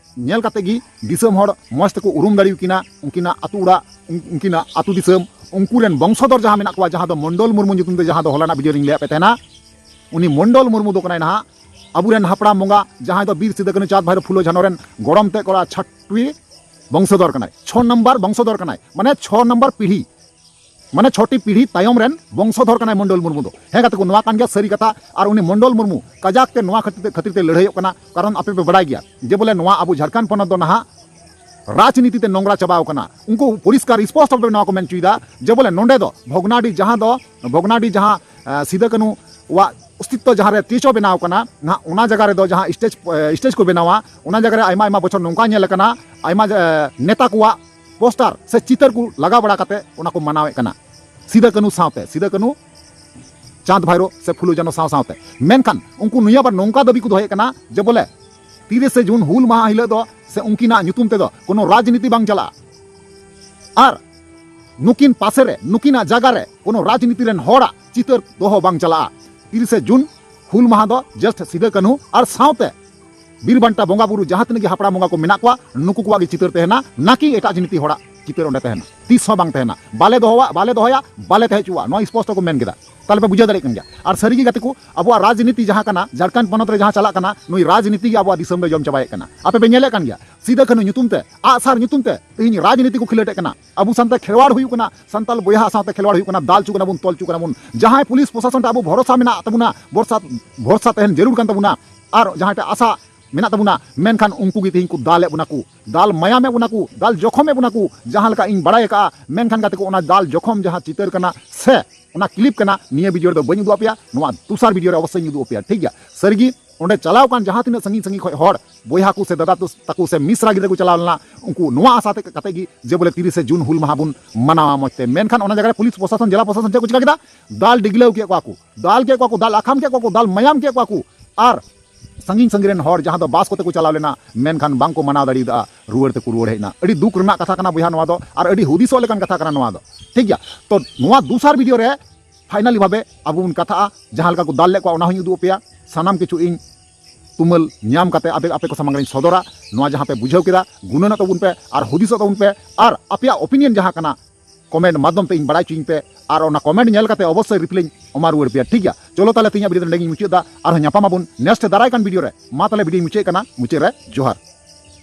ᱧᱮᱞ ᱠᱟᱛᱮ ᱜᱮ ᱫᱤᱥᱚᱢ ᱦᱚᱲ ᱢᱚᱡᱽ ᱛᱮᱠᱚ ᱩᱨᱩᱢ ᱫᱟᱲᱮᱭᱟᱠᱤᱱᱟ, ᱩᱱᱠᱤᱱᱟᱜ ᱟᱹᱛᱩ ᱚᱲᱟᱜ, ᱩᱱ-, ᱩᱱᱠᱤᱱᱟᱜ ᱟᱹᱛᱩ ᱫᱤᱥᱚᱢ, ᱩᱱᱠᱩ ᱨᱮᱱ ᱵᱚᱝᱥᱚᱫᱚᱨ ᱡᱟᱦᱟᱸ ᱢᱮᱱᱟᱜ ᱠᱚᱣᱟ, ᱡᱟᱦᱟᱸ ᱫᱚ ᱢᱚᱱᱰᱚᱞ ᱢᱩᱨᱢᱩ ᱧᱩᱛᱩᱢ ᱛᱮ, ᱡᱟᱦᱟᱸ ᱫᱚ ᱦᱚᱞᱟᱱᱟᱜ ᱵᱷᱤᱰᱤᱭᱳ ᱨᱤᱧ ᱞᱟᱹᱭᱟᱫ ᱯᱮ ᱛᱟᱦᱮᱱᱟ, ᱩᱱᱤ ᱢᱚᱱᱰᱚᱞ ᱢᱩᱨᱢᱩ ᱫᱚ ᱠᱟᱱᱟᱭ ᱱᱟᱦᱟᱜ ᱟᱵᱚᱨᱮᱱ ᱦᱟᱯᱲᱟᱢ ᱵᱚᱸᱜᱟ, ᱡᱟᱦᱟᱸᱭ ᱫᱚ ᱵᱤᱨ ᱥᱤᱫᱩ ᱠᱟᱹᱱᱦᱩ ᱪᱟᱸᱫᱽ ᱵᱷᱟᱭᱨᱳ ᱯᱷᱩᱞᱳ ᱡᱷᱟᱱᱚ ᱨᱮᱱ ᱜᱚᱲᱚᱢ ᱛᱮᱫ ᱠᱚᱲᱟ ᱪᱷᱟᱴᱴᱤ ᱵᱚᱝᱥᱚᱫᱚᱨ ᱠᱟᱱᱟᱭ, ᱪᱷᱚ ᱱᱚᱢᱵᱚᱨ ᱵᱚᱝᱥᱚᱫᱚᱨ ᱠᱟᱱᱟᱭ, ᱢᱟᱱᱮ ᱪᱷᱚ ᱱᱚᱢᱵᱚᱨ ᱯᱤᱲᱦᱤ, ᱢᱟᱱᱮ ᱪᱷᱚᱴᱤ ᱯᱤᱲᱦᱤ ᱛᱟᱭᱚᱢ ᱨᱮᱱ ᱵᱚᱝᱥᱚᱫᱷᱚᱨ ᱠᱟᱱᱟᱭ ᱢᱚᱱᱰᱚᱞ ᱢᱩᱨᱢᱩ ᱫᱚ᱾ ᱦᱮᱸ ᱜᱟᱛᱮ ᱠᱚ, ᱱᱚᱣᱟ ᱠᱟᱱ ᱜᱮᱭᱟ ᱥᱟᱹᱨᱤ ᱠᱟᱛᱷᱟ᱾ ᱟᱨ ᱩᱱᱤ ᱢᱚᱱᱰᱚᱞ ᱢᱩᱨᱢᱩ ᱠᱟᱡᱟᱠ ᱛᱮ ᱱᱚᱣᱟ ᱠᱷᱟᱹᱛᱤᱨ ᱛᱮ, ᱠᱷᱟᱹᱛᱤᱨ ᱛᱮ ᱞᱟᱹᱲᱦᱟᱹᱭᱚᱜ ᱠᱟᱱᱟ, ᱠᱟᱨᱚᱱ ᱟᱯᱮ ᱯᱮ ᱵᱟᱲᱟᱭ ᱜᱮᱭᱟ ᱡᱮ ᱵᱚᱞᱮ ᱱᱚᱣᱟ ᱟᱵᱚ ᱡᱷᱟᱲᱠᱷᱚᱸᱰ ᱯᱚᱱᱚᱛ ᱫᱚ ᱱᱟᱦᱟᱜ ᱨᱟᱡᱽᱱᱤᱛᱤ ᱛᱮ ᱱᱚᱝᱨᱟ ᱪᱟᱵᱟᱣ ᱠᱟᱱᱟ᱾ ᱩᱱᱠᱩ ᱯᱚᱨᱤᱥᱠᱟᱨ ᱥᱯᱚᱥᱴᱚ ᱵᱷᱟᱵᱮ ᱱᱚᱣᱟ ᱠᱚ ᱢᱮᱱ ᱦᱚᱪᱚᱭᱮᱫᱟ ᱡᱮ ᱵᱚᱞᱮ ᱱᱚᱸᱰᱮ ᱫᱚ ᱵᱷᱚᱜᱽᱱᱟᱰᱤ, ᱡᱟᱦᱟᱸ ᱫᱚ ᱵᱷᱚᱜᱽᱱᱟᱰᱤ, ᱡᱟᱦᱟᱸ, ᱮ, ᱥᱤᱫᱟᱹ ᱠᱟᱹᱱᱦᱩ ᱣᱟᱜ ᱚᱥᱛᱤᱛᱛᱚ ᱡᱟᱦᱟᱸ ᱨᱮ ᱥᱴᱮᱪᱩ ᱵᱮᱱᱟᱣ ᱠᱟᱱᱟ ᱱᱟᱦᱟᱜ, ᱚᱱᱟ ᱡᱟᱭᱜᱟ ᱨᱮᱫᱚ ᱡᱟᱦᱟᱸ ᱥᱴᱮᱡᱽ, ᱮ, ᱥᱴᱮᱡᱽ ᱠᱚ ᱵᱮᱱᱟᱣᱟ, ᱚᱱᱟ ᱡᱟᱭᱜᱟ ᱨᱮ ᱟᱭᱢᱟ, ᱟᱭᱢᱟ ᱵᱚᱪᱷᱚᱨ ᱱᱚᱝᱠᱟ ᱧᱮᱞ ᱟᱠᱟᱱᱟ, ᱟᱭᱢᱟ, ᱮ, ᱱᱮᱛᱟ ᱠᱚᱣᱟᱜ ᱯᱳᱥᱴᱟᱨ ᱥᱮ ᱪᱤᱛᱟᱹᱨ ᱠᱚ ᱞᱟᱜᱟᱣ ᱵᱟᱲᱟ ᱠᱟᱛᱮ ᱚᱱᱟ ᱠᱚ ᱢᱟᱱᱟᱣᱮᱫ ᱠᱟᱱᱟ, ᱥᱤᱫᱟᱹ ᱠᱟᱹᱱᱦᱩ ᱥᱟᱶᱛᱮ, ᱥᱤᱫᱟᱹ ᱠᱟᱹᱱᱦᱩ, ᱪᱟᱸᱫᱽ ᱵᱷᱟᱭᱨᱳ ᱥᱮ ᱯᱷᱩᱞᱳ ᱡᱷᱟᱱᱚ ᱥᱟᱶ ᱥᱟᱶᱛᱮ᱾ ᱢᱮᱱᱠᱷᱟᱱ ᱩᱱᱠᱩ ᱱᱤᱭᱟᱹ ᱵᱟᱨ ᱱᱚᱝᱠᱟ ᱫᱟᱹᱵᱤ ᱠᱚ ᱫᱚᱦᱚᱭᱮᱫ ᱠᱟᱱᱟ ᱡᱮ ᱵᱚᱞᱮ ᱛᱤᱨᱤᱥᱮ ᱡᱩᱱ ᱦᱩᱞ ᱢᱟᱦᱟ ᱦᱤᱞᱳᱜ ᱫᱚ ᱥᱮ ᱩᱱᱠᱤᱱᱟᱜ ᱧᱩᱛᱩᱢ ᱛᱮᱫᱚ ᱠᱳᱱᱳ ᱨᱟᱡᱽᱱᱤᱛᱤ ᱵᱟᱝ ᱪᱟᱞᱟᱜᱼᱟ, ᱟᱨ ᱱᱩᱠᱤᱱ ᱯᱟᱥᱮ ᱨᱮ, ᱱᱩᱠᱤᱱᱟᱜ ᱡᱟᱭᱜᱟ ᱨᱮ ᱠᱳᱱᱳ ᱨᱟᱡᱽᱱᱤᱛᱤ ᱨᱮᱱ ᱦᱚᱲᱟᱜ ᱪᱤᱛᱟᱹᱨ ᱫᱚᱦᱚ ᱵᱟᱝ ᱪᱟᱞᱟᱜᱼᱟ᱾ ᱛᱤᱨᱤᱥᱮ ᱡᱩᱱ ᱦᱩᱞ ᱢᱟᱦᱟ ᱫᱚ just ᱥᱤᱫᱟᱹ ᱠᱟᱹᱱᱦᱩ ᱟᱨ ᱥᱟᱶᱛᱮ ᱵᱤᱨ ᱵᱟᱱᱴᱟ ᱵᱚᱸᱜᱟ ᱵᱩᱨᱩ ᱡᱟᱦᱟᱸ ᱛᱤᱱᱟᱹᱜ ᱜᱮ ᱦᱟᱯᱲᱟᱢ ᱵᱚᱸᱜᱟ ᱠᱚ ᱢᱮᱱᱟᱜ ᱠᱚᱣᱟ, ᱱᱩᱠᱩ ᱠᱚᱣᱟᱜ ᱜᱮ ᱪᱤᱛᱟᱹᱨ ᱛᱟᱦᱮᱱᱟ, ᱱᱟᱠᱤ ᱮᱴᱟᱜ ᱡᱤᱱᱤᱛᱤ ᱦᱚᱲᱟᱜ ᱪᱤᱛᱟᱹᱨ ᱚᱸᱰᱮ ᱛᱟᱦᱮᱱᱟ᱾ ᱛᱤᱥ ᱦᱚᱸ ᱵᱟᱝ ᱛᱟᱦᱮᱱᱟ᱾ ᱵᱟᱞᱮ ᱫᱚᱦᱚᱣᱟ, ᱵᱟᱞᱮ ᱫᱚᱦᱚᱭᱟ, ᱵᱟᱞᱮ ᱛᱟᱦᱮᱸ ᱦᱚᱪᱚᱣᱟᱜᱼᱟ, ᱱᱚᱣᱟ ᱥᱯᱚᱥᱴᱚ ᱠᱚ ᱢᱮᱱ ᱠᱮᱫᱟ᱾ ᱛᱟᱦᱞᱮ ᱯᱮ ᱵᱩᱡᱷᱟᱹᱣ ᱫᱟᱲᱮᱭᱟᱜ ᱠᱟᱱ ᱜᱮᱭᱟ᱾ ᱟᱨ ᱥᱟᱹᱨᱤᱜᱮ ᱜᱟᱛᱮ ᱠᱚ, ᱟᱵᱚᱣᱟᱜ ᱨᱟᱡᱽᱱᱤᱛᱤ ᱡᱟᱦᱟᱸ ᱠᱟᱱᱟ, ᱡᱷᱟᱲᱠᱷᱚᱸᱰ ᱯᱚᱱᱚᱛ ᱨᱮ ᱡᱟᱦᱟᱸ ᱪᱟᱞᱟᱜ ᱠᱟᱱᱟ, ᱱᱩᱭ ᱨᱟᱡᱽᱱᱤᱛᱤ ᱜᱮ ᱟᱵᱚᱣᱟᱜ ᱫᱤᱥᱚᱢ ᱫᱚ ᱡᱚᱢ ᱪᱟᱵᱟᱭᱮᱫ ᱠᱟᱱᱟ᱾ ᱟᱯᱮ ᱯᱮ ᱧᱮᱞᱮᱫ ᱠᱟᱱ ᱜᱮᱭᱟ, ᱥᱤᱫᱟᱹ ᱠᱟᱹᱱᱦᱩ ᱧᱩᱛᱩᱢ ᱛᱮ, ᱟᱜᱼᱥᱟᱨ ᱧᱩᱛᱩᱢ ᱛᱮ ᱛᱮᱦᱮᱧ ᱨᱟᱡᱽᱱᱤᱛᱤ ᱠᱚ ᱠᱷᱮᱞᱳᱰᱮᱫ ᱠᱟᱱᱟ᱾ ᱟᱵᱚ ᱥᱟᱶᱛᱮ ᱠᱷᱮᱞᱣᱟᱲ ᱦᱩᱭᱩᱜ ᱠᱟᱱᱟ, ᱥᱟᱱᱛᱟᱞ ᱵᱚᱭᱦᱟ ᱥᱟᱶᱛᱮ ᱠᱷᱮᱞᱣᱟᱲ ᱦᱩᱭᱩᱜ ᱠᱟᱱᱟ, ᱫᱟᱞ ᱦᱚᱪᱚ ᱠᱟᱱᱟ ᱵᱚᱱ, ᱛᱚᱞ ᱦᱚᱪᱚ ᱠᱟᱱᱟ ᱵᱚᱱ᱾ ᱡᱟᱦᱟᱸᱭ ᱯᱩᱞᱤᱥ ᱯᱨᱚᱥᱟᱥᱚᱱ ᱴᱷᱮᱱ ᱟᱵᱚ ᱵᱷᱚᱨᱚᱥᱟ ᱢᱮᱱᱟᱜ ᱛᱟᱵᱚᱱᱟ, ᱵᱷᱚᱨᱥᱟ, ᱵᱷᱚᱨᱥᱟ ᱛᱟᱦᱮᱱ ᱡᱟᱹᱨᱩᱲ ᱠᱟᱱ ᱛᱟᱵᱚᱱᱟ᱾ ᱟᱨ ᱡᱟᱦᱟᱸᱭ ᱴᱷᱮᱱ ᱟᱥᱟ ᱢᱮᱱᱟᱜ ᱛᱟᱵᱚᱱᱟ, ᱢᱮᱱᱠᱷᱟᱱ ᱩᱱᱠᱩ ᱜᱮ ᱛᱮᱦᱮᱧ ᱠᱚ ᱫᱟᱞᱮᱫ ᱵᱚᱱᱟ ᱠᱚ, ᱫᱟᱞ ᱢᱟᱭᱟᱢᱮᱫ ᱵᱚᱱᱟ ᱠᱚ, ᱫᱟᱞ ᱡᱚᱠᱷᱚᱢᱮᱫ ᱵᱚᱱᱟ ᱠᱚ, ᱡᱟᱦᱟᱸ ᱞᱮᱠᱟ ᱤᱧ ᱵᱟᱲᱟᱭ ᱟᱠᱟᱫᱼᱟ᱾ ᱢᱮᱱᱠᱷᱟᱱ ᱜᱟᱛᱮ ᱠᱚ, ᱚᱱᱟ ᱫᱟᱞ ᱡᱚᱠᱷᱚᱢ ᱡᱟᱦᱟᱸ ᱪᱤᱛᱟᱹᱨ ᱠᱟᱱᱟ ᱥᱮ ᱚᱱᱟ ᱠᱞᱤᱯ ᱠᱟᱱᱟ, ᱱᱤᱭᱟᱹ ᱵᱷᱤᱰᱤᱭᱳ ᱨᱮᱫᱚ ᱵᱟᱹᱧ ᱩᱫᱩᱜ ᱟᱯᱮᱭᱟ, ᱱᱚᱣᱟ ᱫᱚᱥᱟᱨ ᱵᱷᱤᱰᱤᱭᱳ ᱨᱮ ᱚᱵᱚᱥᱥᱳᱭ ᱤᱧ ᱩᱫᱩᱜ ᱟᱯᱮᱭᱟ, ᱴᱷᱤᱠ ᱜᱮᱭᱟ? ᱥᱟᱹᱨᱤᱜᱮ ᱚᱸᱰᱮ ᱪᱟᱞᱟᱣ ᱠᱟᱱ ᱡᱟᱦᱟᱸ ᱛᱤᱱᱟᱹᱜ ᱥᱟᱺᱜᱤᱧ ᱥᱟᱺᱜᱤᱧ ᱠᱷᱚᱱ ᱦᱚᱲ, ᱵᱚᱭᱦᱟ ᱠᱚ ᱥᱮ ᱫᱟᱫᱟ ᱛᱟᱠᱚ ᱥᱮ ᱢᱤᱥᱨᱟ ᱜᱤᱫᱽᱨᱟᱹ ᱠᱚ ᱪᱟᱞᱟᱣ ᱞᱮᱱᱟ, ᱩᱱᱠᱩ ᱱᱚᱣᱟ ᱟᱥᱟ ᱛᱮ ᱠᱟᱛᱮ ᱜᱮ ᱡᱮ ᱵᱚᱞᱮ ᱛᱤᱨᱤᱥᱮ ᱡᱩᱱ ᱦᱩᱞ ᱢᱟᱦᱟ ᱵᱚᱱ ᱢᱟᱱᱟᱣᱟ ᱢᱚᱡᱽ ᱛᱮ᱾ ᱢᱮᱱᱠᱷᱟᱱ ᱚᱱᱟ ᱡᱟᱭᱜᱟ ᱨᱮ ᱯᱩᱞᱤᱥ ᱯᱨᱚᱥᱟᱥᱚᱱ, ᱡᱮᱞᱟ ᱯᱨᱚᱥᱟᱥᱚᱱ ᱪᱮᱫ ᱠᱚ ᱪᱤᱠᱟ ᱠᱮᱫᱟ? ᱫᱟᱞ ᱰᱤᱜᱽᱞᱟᱹᱣ ᱠᱮᱫ ᱠᱚᱣᱟ ᱠᱚ, ᱫᱟᱞ ᱠᱮᱫ ᱠᱚᱣᱟ ᱠᱚ, ᱫᱟᱞ ᱟᱠᱟᱢ ᱠᱮᱫ ᱠᱚᱣᱟ ᱠᱚ, ᱫᱟᱞ ᱢᱟᱭᱟᱢ ᱠᱮᱫ ᱠᱚᱣᱟ ᱠᱚ᱾ ᱟᱨ ᱥᱟᱺᱜᱤᱧ ᱥᱟᱺᱜᱤᱧ ᱨᱮᱱ ᱦᱚᱲ ᱡᱟᱦᱟᱸ ᱫᱚ ᱵᱟᱥ ᱠᱚᱛᱮ ᱠᱚ ᱪᱟᱞᱟᱣ ᱞᱮᱱᱟ, ᱢᱮᱱᱠᱷᱟᱱ ᱵᱟᱝ ᱠᱚ ᱢᱟᱱᱟᱣ ᱫᱟᱲᱮᱭᱟᱫᱟ, ᱨᱩᱣᱟᱹᱲ ᱛᱮᱠᱚ ᱨᱩᱣᱟᱹᱲ ᱦᱮᱡ ᱮᱱᱟ᱾ ᱟᱹᱰᱤ ᱫᱩᱠ ᱨᱮᱱᱟᱜ ᱠᱟᱛᱷᱟ ᱠᱟᱱᱟ ᱵᱚᱭᱦᱟ ᱱᱚᱣᱟ ᱫᱚ, ᱟᱨ ᱟᱹᱰᱤ ᱦᱩᱫᱤᱥᱚᱜ ᱞᱮᱠᱟᱱ ᱠᱟᱛᱷᱟ ᱠᱟᱱᱟ ᱱᱚᱣᱟ ᱫᱚ, ᱴᱷᱤᱠ ᱜᱮᱭᱟ? ᱛᱚ ᱱᱚᱣᱟ ᱫᱚᱥᱟᱨ ᱵᱷᱤᱰᱤᱭᱳ ᱨᱮ ᱯᱷᱟᱭᱱᱟᱞᱤ ᱵᱷᱟᱵᱮ ᱟᱵᱚ ᱵᱚᱱ ᱠᱟᱛᱷᱟᱜᱼᱟ᱾ ᱡᱟᱦᱟᱸ ᱞᱮᱠᱟ ᱠᱚ ᱫᱟᱞ ᱞᱮᱫ ᱠᱚᱣᱟ, ᱚᱱᱟ ᱦᱚᱸᱧ ᱩᱫᱩᱜ ᱟᱯᱮᱭᱟ᱾ ᱥᱟᱱᱟᱢ ᱠᱤᱪᱷᱩ ᱤᱧ ᱛᱩᱢᱟᱹᱞ ᱧᱟᱢ ᱠᱟᱛᱮ ᱟᱯᱮ, ᱟᱯᱮ ᱠᱚ ᱥᱟᱢᱟᱝ ᱨᱤᱧ ᱥᱚᱫᱚᱨᱟ᱾ ᱱᱚᱣᱟ ᱡᱟᱦᱟᱸ ᱯᱮ ᱵᱩᱡᱷᱟᱹᱣ ᱠᱮᱫᱟ, ᱜᱩᱱᱟᱹᱱᱚᱜ ᱛᱟᱵᱚᱱ ᱯᱮ ᱟᱨ ᱦᱩᱫᱤᱥᱚᱜ ᱛᱟᱵᱚᱱ ᱯᱮ, ᱟᱨ ᱟᱯᱮᱭᱟᱜ ᱚᱯᱤᱱᱤᱭᱚᱱ ᱡᱟᱦᱟᱸ ᱠᱟᱱᱟ, ᱠᱚᱢᱮᱱᱴ ᱢᱟᱫᱽᱫᱷᱚᱢ ᱛᱮ ᱤᱧ ᱵᱟᱲᱟᱭ ᱦᱚᱪᱚᱧ ᱯᱮ, ᱟᱨ ᱚᱱᱟ ᱠᱚᱢᱮᱱᱴ ᱧᱮᱞ ᱠᱟᱛᱮ ᱚᱵᱚᱥᱥᱳᱭ ᱨᱤᱯᱞᱟᱭᱤᱧ ᱮᱢᱟ ᱨᱩᱣᱟᱹᱲ ᱯᱮᱭᱟ, ᱴᱷᱤᱠ ᱜᱮᱭᱟ? ᱪᱚᱞᱚ ᱛᱟᱦᱞᱮ ᱛᱮᱦᱮᱧᱟᱜ ᱵᱷᱤᱰᱤᱭᱳ ᱫᱚ ᱱᱚᱸᱰᱮ ᱜᱤᱧ ᱢᱩᱪᱟᱹᱫ ᱮᱫᱟ, ᱟᱨᱦᱚᱸ ᱧᱟᱯᱟᱢ ᱟᱵᱚᱱ ᱱᱮᱠᱥᱴ ᱫᱟᱨᱟᱭ ᱠᱟᱱ ᱵᱷᱤᱰᱤᱭᱳ ᱨᱮ᱾ ᱢᱟ ᱛᱟᱦᱞᱮ ᱵᱷᱤᱰᱤᱭᱳᱧ ᱢᱩᱪᱟᱹᱫ ᱠᱟᱱᱟ, ᱢᱩᱪᱟᱹᱫ ᱨᱮ ᱡᱚᱦᱟᱨ᱾